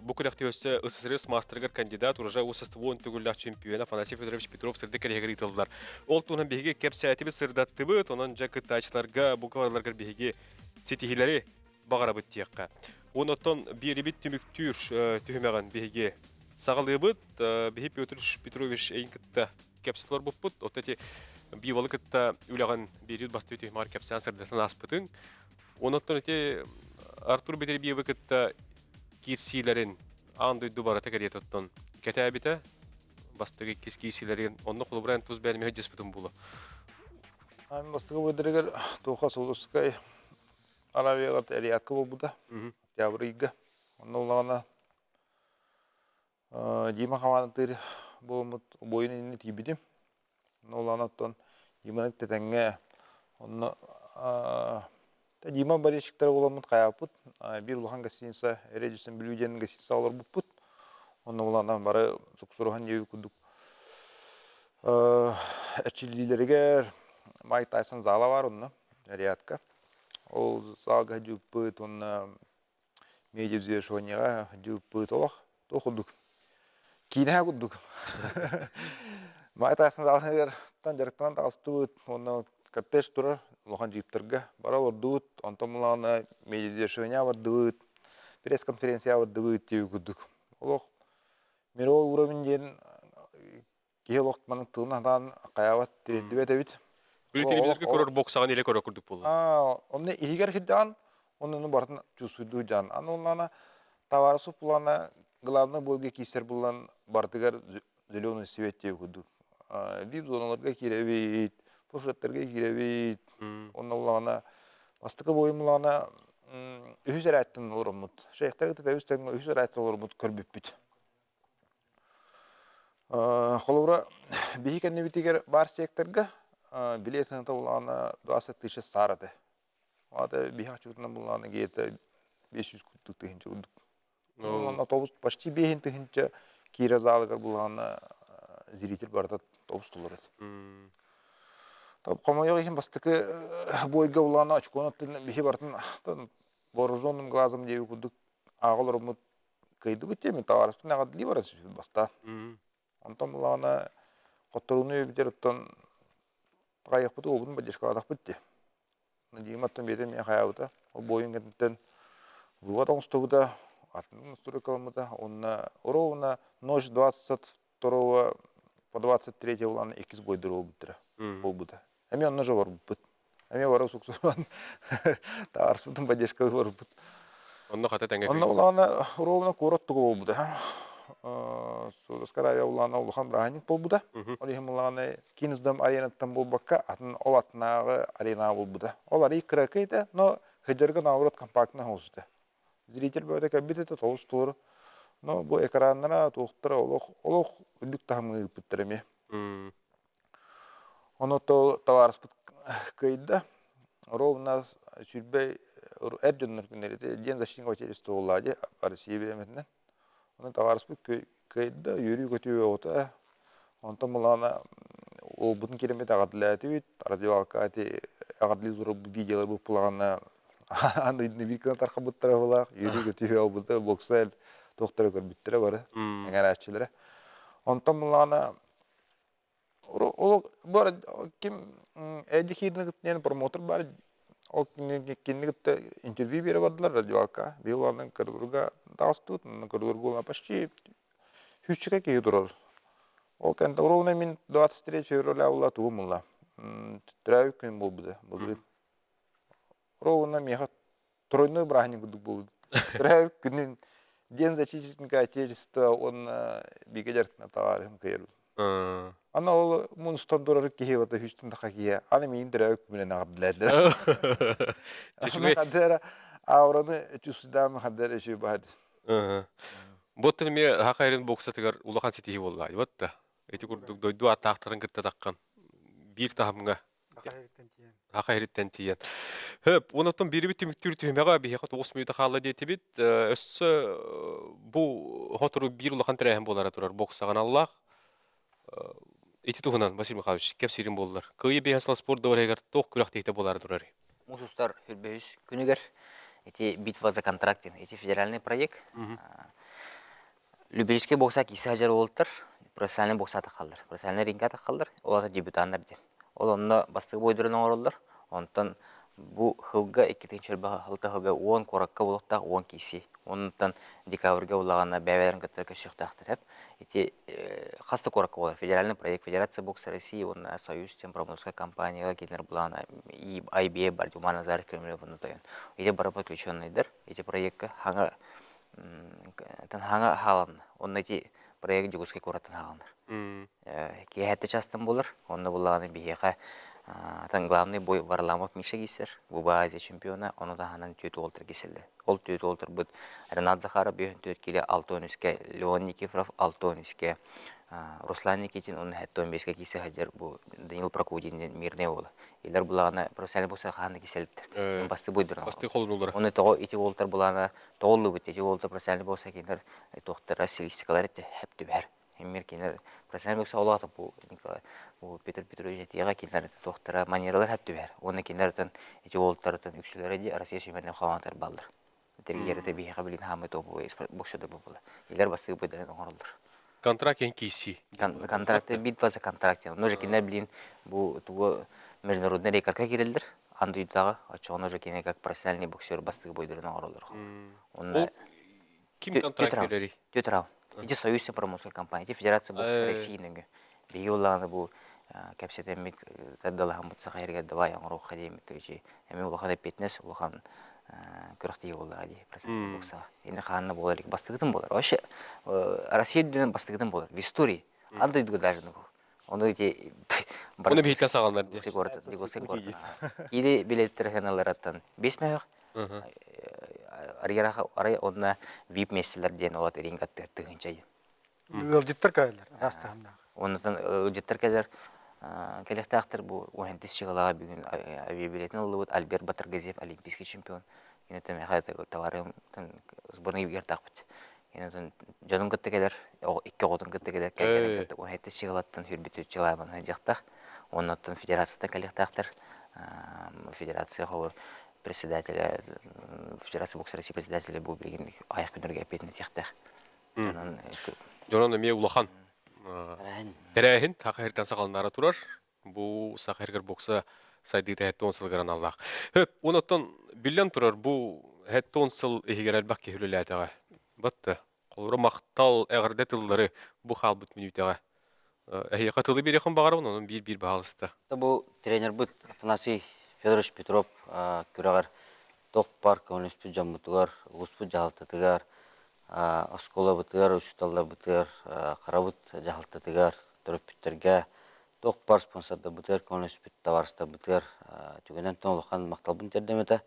бу күрэхтии өссө СССР маастарыгар кандидат урожай уопсастыба төгүллээх чемпиона Афанасий Федорович Петров сырдык кэриэһигэр ыытыллар. Ол туһунан биһиги кэпсээтибит, сырдаттыбыт. Онон дьэ кыттааччыларга бу барыларыгар биһиги ситиһиилэри баҕарабыт диэххэ. Уон оттон биэрибит түмүктүүр түһүмэҕин биһиги саҕалыыбыт. Биһи Петр Петрович эйин кытта кэпсэтэ олорбуппут. Оттон ити бивалы кытта үлэҕин биэрибит бастыы түһүмэҕэр кэпсээн сырдатан ааспытыҥ. Онон ити Артур Бетербиевы кытта киирсиилэрин аан дойду барыта кэриэтэ оттон кэтээбитэ. Бастакы иккис киирсиилэрин онно холобура эн тус бэйэм сылдьыспытым буолуо. Ан бастакы быдырыгар Туха Сулускай Аравияҕа Эриатка буолбута. Октябрь ыйга. Онно улаҕана Дима хамаандатыыр буоламмыт буойун иннинэ тиийбитим. Онно улаҕана оттон Диманы тэтэҥҥэ онно Дима болельщиктара буоламмыт хайааппыт. Биир улахан гостиница Редисон Бүлүү диэн гостиницаҕа олорбуппут. Онно улахан бары суксуруһан диэбит курдук эрчиллиилэригэр Майк Тайсон зала баар онно Рядка. Ол залга дьыыппыт уонна медиавзвешиваниеҕа дьыыппыт олох туох курдук киинэһэ курдук. Маай Тайсон залыгар дьарыктанан таҕыстыбыт уонна коттедж турар улахан джиптарга бара олордубут онтон булаҕына медиавзвешивание бардыбыт пресс-конференция бардыбыт диэби курдук. Олох мировой уровень диэн киһи олох маннык тылын хатаан хайаабат тириэрдибэт эбит. Били телевизорга көрөр боксаҕын илэ көрөр курдук буолла. Аа, онно иһигэр сирдэҕин, онно барытын чувствуйдуу дьаан. Аны онлана товарищу плана главный бойга киирсэр булан барытыгар зеленый свет диye курдук. Вип зоналарга киирэбит, фуршеттарга киирэбит. Онно улаҕана бастакы бойум улаҕана үһүс эрээттэн олороммут. Шейхтер кытта үс тэҥҥэ үһүс эрээттэн олороммут көрбүппүт. Холобура, биһи кэннибитигэр баар секторга билиэт сыаната буллаҕына 20 тысяча саар этэ. Аата биһи хаччыбытынан буллаҕына где-то 500 курдук тыһыынча курдук. Онон автобус почти 5 тыһыынча киирэ залыгар буллаҕына зритель барыта автобус толору этэ. Хомойуох иһин бастакы бойга буллаҕына очкону биһи барытын вооруженным глазом диэби курдук ааҕа олороммут кыайдыбыт диэмин табаарыспын эҕэрдэлии баран сүппүт бастаан. Онтон буллаҕына хотторууну үөбүтэр оттон таҕайыахпыт уолбутун поддержкалаатахпыт дии. Дима оттон бэйэтэ эмиэ хайаабыта. Ол буойун кэнниттэн вывод оҥостубута, атын настройкаламмыта уонна ровно ночь 22 по 23 улаан иккис бойдор буолбуттара буолбута. Эмиэ онно же барбыппыт. Эмиэ бары суксуруан таарсыбытын поддержкалыы барбыт. Онно хата тэҥэ Онно улаана ровно куорат тугу буолбута. Саудовскай Аравия улаана улахан бырааһынньык буолбута. Ол иһин улаана Кинсдом аренаттан буолбакка атын ол атынааҕы аренаҕа буолбута. Ол арый кыракый да, но сылдьарга наоборот компактно оҥостубута. Зритель бөҕөтө кэлбит этэ толус толору. Но бу экраннара туохтара олох олох үрдүк таһымҥа ыыппыттар эмиэ. Ону табаарыспыт кыайда. Ровно сүүрбэ эр дьоннор күннэрэ диэн защитник отечества буоллаҕа дии Россия бириэмэтинэн. Ону табаарыспыт кыайда, үөрүү-көтүү оҕото. Онтон булаана уолбутун киирэммит эҕэрдэлээтибит. Раздевалка ити эҕэрдэлии турар видеолар буппулаҕына аан дойдуну биир гына тархабыттара быһыылаах. Үөрүү-көтүү буолбута, бокса туохтара көрбүттэрэ бары, эҥэрээччилэрэ. Онтон буллаҕына ол бу ким Эдди Хирни диэн промоутер баар ол кинини кытта интервью биэрэ бардылар раздевалка. Биыл онон коридорга таҕыстыбыт, онон коридорга почти сүүсчэкэ киһи турар. Ол кэннэ ровно мин 23 февраля буолла тугум буолла төрөөбүт күнүм буолбута былырыын. Ровно миэхэ тройной бырааһынньык курдук буолбут. Төрөөбүт күнүн День защитника Отечества уонна бигэ дьарыктана табаарыһым кыйар. Аны ол мунустан турар киһи вот үстэн таха киһи аны миин төрөөбүт күнүнэн аҕырдылар. Аны хадара аураны чувствудаам хадара үчү баһад. Бу эмиэ Хахайрын боксатыгар улахан ситиһии буолла. Вот да. Ити курдук дойду ааттаахтарын кытта таххан биир таһымҥа Саха иһиттэн тиийэн. Хөп, онотон биирибит түмүктүүр түһүмэҕэ биһиэхэ 9 мүнүүтэ хаалла диэтибит. Өссө бу хотору биир улахан тэрээһин буолара турар боксаҕа аналлаах. Ити туһунан Василий Михайлович кэпсиирин буоллар. Кыайыы биэһэ сыл спорт дворегар туох күрэхтэһиитэ буолара турар? Муус устар хүрбэһүс күнүгэр ити битва за контракт диэн ити федеральный проект. Любительскай бокса киирсэ сылдьар уолаттар профессиональнай бокса атаххаллар, профессиональнай рингэ атаххаллар, ол аата дебютаннар диэн. Ол онно бастакы буойдарын оҥороллор, онтон бу сылга иккитинчи алта сылга 10 куоракка буолуохтаах 10 киирсии. Онтон декабрьга буллаҕына бэйэ-бэйэлэрин кытта көрсүөхтээхтэр эп. Ити хас да куоракка буолар федеральный проект Федерация бокса России уонна Союз диэн промышленная компанияга кинилэр былаана IBA бар Юман Назаров Кремлев онно тойон. Ити бары подключенныйдар ити проекка хаҥа хаҥа хааланна. Онно ити проект Дьокуускай куораттан хааланар. Киэһэтэ частан буолар. Онно буллаҕына биһиэхэ атын главный бой Варламов Миша киирсэр. Губа Азия чемпиона. Ону таһынан түөрт уолтар киирсэллэр. Ол түөрт уолтарбыт Ренат Захаров 54 кило 63-кэ, Леон Никифоров 63-кэ, Руслан Никитин уонна 75-кэ киирсэ сылдьар бу Данил Прокудин диэн мирный уола. Илэр булаҕына профессиональный бокса хаһан да киирсэлиттэр. Бастыы бойдуран. Бастыы холонулара. Оны тоҕо ити уолтар булаана тоҕуллубут ити уолта профессиональный бокса кинилэр туохтара стилистикалар этэ хэп түбэһэр. Эмир кинилэр профессиональный бокса олоҕо бу Николай бу Петр Петрович этиэҕэ кинилэр туохтара манералар хэп түбэһэр. Уонна кинилэр ити уолтарытын үксүлэрэ дии Россия сүүмэрдэн хаалантар баллар. Тэрийэритэ биһиэхэ билин хаамай топовый боксердар буолла. Илэр бастыгы бойдарын оҥороллор. Контракт иһин киирсии. Контракт битва за контракт. Но же кинилэр билин бу тугу международный рекордка киирэллэр. Аан дойдутааҕы оччоҕуна уже кини как профессиональный боксер бастыгы бойдарын оҥороллор. Онно ким контракт берерий? Түөрт раунд. Ити Союз промоушен компания, ити Федерация бокса России нөҥүө. Биһиги улаҕаны бу кэпсэтэммит тардалаһаммыт саха иһигэр давай оҥоруохха диэммит эмиэ улахан эппиэтинэс улахан күрэхтэһии буоллаҕа дии профессиональный боксаҕа. Инде хаанна буолар илик бастыгытын буолар. Вообще Россия үрдүнэн бастыгытын буолар. В истории. Ан дойдуга даже Ону ити Оны биһиккэ саҕаланар дии. Киили билеттер хыналараттан бес мөһөх арыйараха арай онно вип миэстэлэр диэн олот ринг аттыгар тыһыынча диэн. Ыалдьыттар кэлэллэр араас таһымнаах. Оннотон ыалдьыттар кэлэр кэлиэхтээхтэр бу уһэнтис чыгалаҕа бүгүн авиабилетин ыллыбыт Альберт Батыргазиев олимпийский чемпион. Киниттэн миэхэ товарым сборный биэртэхпит. Киниттэн дьонун кытта кэлэр, икки оҕотун кытта кэлэр, кэргэнин кытта уһэнтис чыгалаттан хүрбүт чыгалаабан сылдьыахтаах. Оннуттан федерацияттан кэлиэхтээхтэр. Федерация холобур председателя Федерация бокса России председателя бу билигин айах күннэргэ эппиэтинэсиэхтээх. Дьонон эмиэ улахан тэрээһин Саха сиртэн саҕаланаара турар. Бу Саха сиригэр бокса сайдыыта 70 сылыгар аналлаах. Хөп, онон биллэн турар бу 70 сыл иһигэр элбэх киһи үлэлээтэҕэ. Батта, холобура махтал, эҕэрдэ тыллары бу хаалбыт мүнүүтэҕэ. Эһиэхэ тылы биэриэххин баҕарабын, онон биир-биир баһаалыста. Бу тренербыт Афанасий Федорович Петров күрэҕэр туох баар көмөлөспүт дьоммутугар, улууспут дьаһалтатыгар, оскуолабытыгар, учууталларбытыгар, харабыт дьаһалтатыгар, төрөппүттэргэ, туох баар спонсордарбытыгар көмөлөспүт табаарыстарбытыгар түгэнэн улахан махталбын тиэрдэм этэ.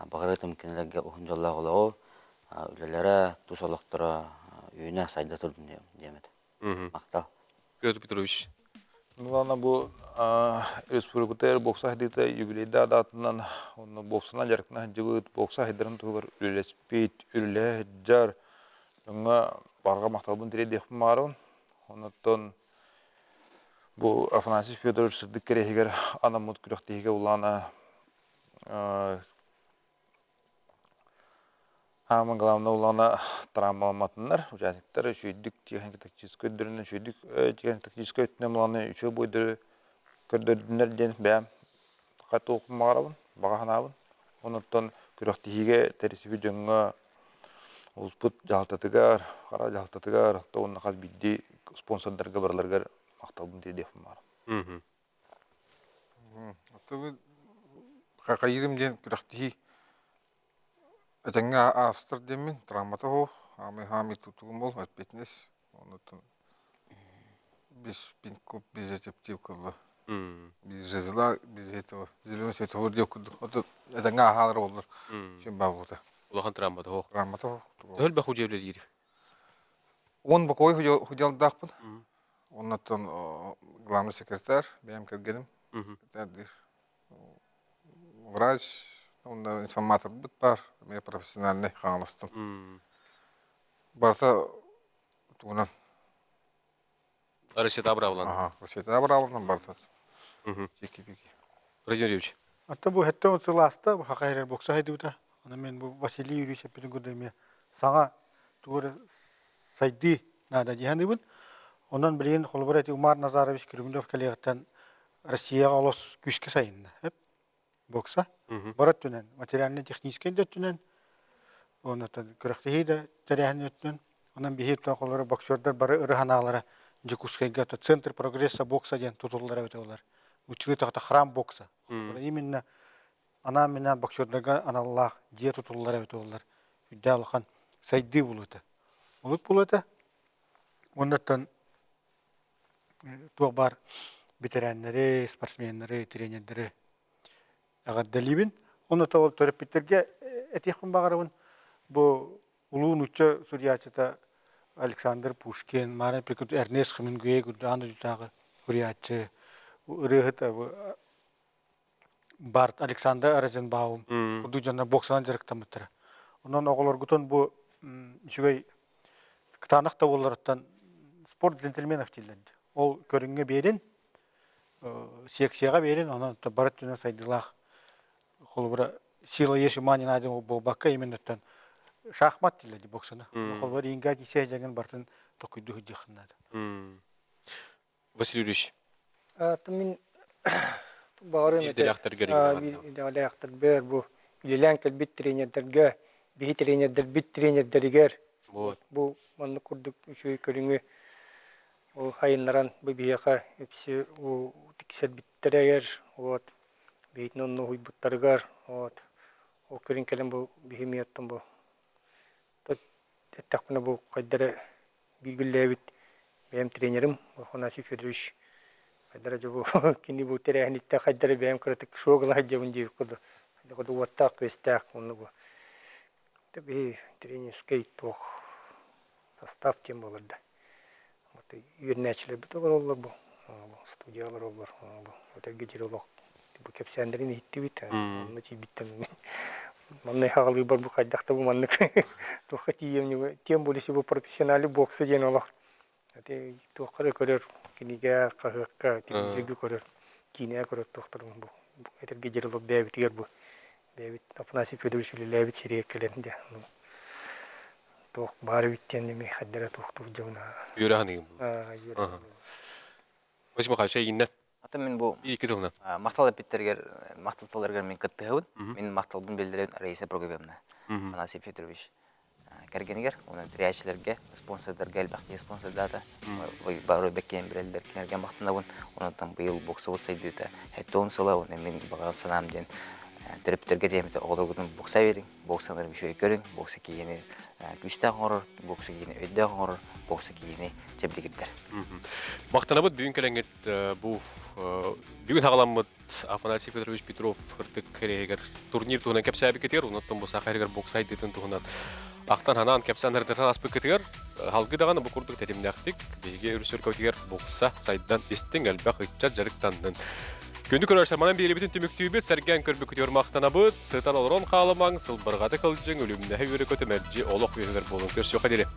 Баҕарыатым кинилэргэ уһун дьоллоох олоҕу, үлэлэрэ, тус олохторо үүнэ сайда турдун диэм этэ. Махтал. Петр Петрович. Милана бу республикатыгар бокса сайдыыта юбилейдаах даатынан онно боксанан дьарыктана сылдьыбыт, бокса сайдарын туһугар үлэлэспит, үлэлэһэ сылдьар дьоҥҥо барҕа махталбын тириэрдиэхпин баҕарабын. Оннуттан бу Афанасий Федорович сырдык кэриэһигэр анаммыт күрэхтэһиигэ улаана Хааман главное улаана травмаламматыннар, участниктар үчүгэйдик технико-тактическай өттүнэн үчүгэйдик технико-тактическай өттүнэн улаана үчүгэй бойдору көрдөрдүннэр диэн бэйэм хатуохпун баҕарабын, баҕа санаабын. Онуттан күрэхтэһиигэ тэрийсибит дьоҥҥо улууспут дьаһалтатыгар, хара дьаһалтатыгар, уонна хас биирдии спонсордарга барыларыгар махталбын тиэрдиэхпин баҕарабын. Хахайыырым диэн күрэхтэһии этэҥҥэ аастар диэммин, травмата суох, аамай хаамыы тутугум бол, ответственность, оннуттан без пинков, без этептив кылла. Без жезла, без этого, зеленый светофор диэх курдук. Ото этэҥҥэ ааһаалар буоллар, син баа буолта. Улахан травмата суох. Травмата суох. Төһөл бэх удьиэблэлиир? 10 бокуой худьалдаахпын. Оннуттан главный секретарь, бэйэм кэргэним. Секретарь Врач, уонна информаторбыт баар, эмиэ профессиональный хаҥаластан. Барыта тугунан Россията быраабылан. Аха, Россията быраабыланан барыта. Чики-пики. Владимир Юрьевич. Ата бу хэттэ он сылааста бу хакайрар бокса хайдыбыта. Аны мен бу Василий Юрьевич эппитин курдук эмиэ саҥа тугу сайдыы наада диһаныбын. Онон билигин холобура эти Умар Назарович Кремлев кэлиэҕиттэн Россияҕа олус күүскэ сайынна. Бокса. Бар өттүнэн, материально-техническэй да өттүнэн, оннуттан күрэхтэһии да тэрээһин өттүнэн. Онон биһи холобура боксердар бары ырыһанаалара Дьокуускайга центр прогресса бокса диэн тутуллар эбитэ олар. Училы тахта храм бокса. Именно анаан-минээн боксердарга аналлаах дьиэ тутуллар эбитэ олар. Үрдээх улахан сайдыы булуота. Олук булуота. Оннуттан туох баар бэтэрээннэри, спортсменнары, тренердэри эҕэрдэлиибин. Онно ол төрөппүттэргэ этиэхпин баҕарабын. Бу улуу нуучча суруйааччыта Александр Пушкин, Мария Эрнест Хемингуэй курдук аан дойдутааҕы суруйааччы, ырыаһыт Барт Александр Розенбаум курдук дьоннор боксанан дьарыктаммыттара. Онон оҕолоргутун бу үчүгэй кытаанах да буолларыттан спорт джентльменов дииллэр. Ол көрүҥҥэ биэрин, секцияҕа биэрин, онон бары өттүнэн сайдыылаах холобура сила есть ума не найден буолбакка именныттан шахмат дииллэр боксаны. Холобура иингэ тиисэ дьаҥын бартын токуйду сылдьыаххын наада. Василий Юрьевич. Мин баҕарыам этэ идэҕэлээхтэрбэр бу үлэлээн кэлбит тренердэргэ, биһи тренердэрбит тренердэригэр бу маннык курдук үчүгэй көрүҥү хайыннаран бу биһиэхэ үксү тиксэрбиттэригэр вот биһитин онно уһуйбуттарыгар вот ол көрүҥ кэлэн бу биһи миэттэн бу эттэхпинэ бу хайдары бииргэлээбит бэйэм тренерим Афанасий Федорович хайдара дьэ бу кини бу тэрээһиниттэн хайдары бэйэм кыратык шок ыла сылдьабын диэбит курдук курдук уоттаах күөстээх уонна бу биһи тренерскэй туох состав диэн буолар да вот үөрэнээччилэрбит олороллор бу студиялар олороллор бу этэргэ диэри олох бу кэпсээннэрин иһиттибит онно тиийбиттэн манна хаҕалыырбар бу хайдах да бу маннык туохха тиийиэм тем более бу профессиональный бокса диэн олох туохха да көрөр кинигэ хаһыакка телевизорга көрөр киинэҕэ көрөр туохтарым бу этэргэ диэри олох бэйэбитигэр бу бэйэбит Афанасий Федорович үлэлээбит сиригэр кэлэн дьэ туох баар эбит диэн эмиэ хайдара туохтуур дьоҥна үөрэ саныыбын Василий Михайлович эйигиннэ Атын мин бу икки тылынан махтал эппиттэригэр махтал тылларыгар мин кыттыһабын. Мин махталбын биллэрэбин Раиса Прокопьевна Афанасий Федорович кэргэнигэр, уонна тэрийээччилэргэ, спонсордарга элбэх киһи спонсордаата. Бары бэккиэн билэллэр, кинилэргэ махтанабын. Онон быйыл боксабыт сайдыыта 70 сыла, уонна мин баҕа санаам диэн төрөппүттэргэ диэммит оҕолоргутун бокса биэриҥ, боксаларын үчүгэй көрүҥ, бокса киһини күүстээх оҥорор, бокса киһини өйдөөх оҥорор, бокса киһини чэбдигирдэр. Махтанабыт бүгүн кэлэҥҥит бу бүгүн хаҕаламмыт Афанасий Федорович Петров ыртык кэриэһигэр турнир туһунан кэпсээбиккитигэр, онон бу саха иһигэр бокса сайдыытын туһунан ахтан ханаан кэпсээн ырытыһан ааспыккытыгар халгы даҕаны бу курдук тэтимнээхтик биһиги өрүс бокса сайдан истиҥ элбэх ыччат дьарыктаннын. Күндү көрөөччүлэр, манан биэриибитин түмүктүүбүт, сэргээн көрбүккүтүгэр махтанабыт, сытан олорон хаалымаҥ, сылбырҕата кылдьыҥ, үлүмнэһэ үөрэ-көтө мэлдьи олох үөһүгэр буолун көрсүөххэ диэри.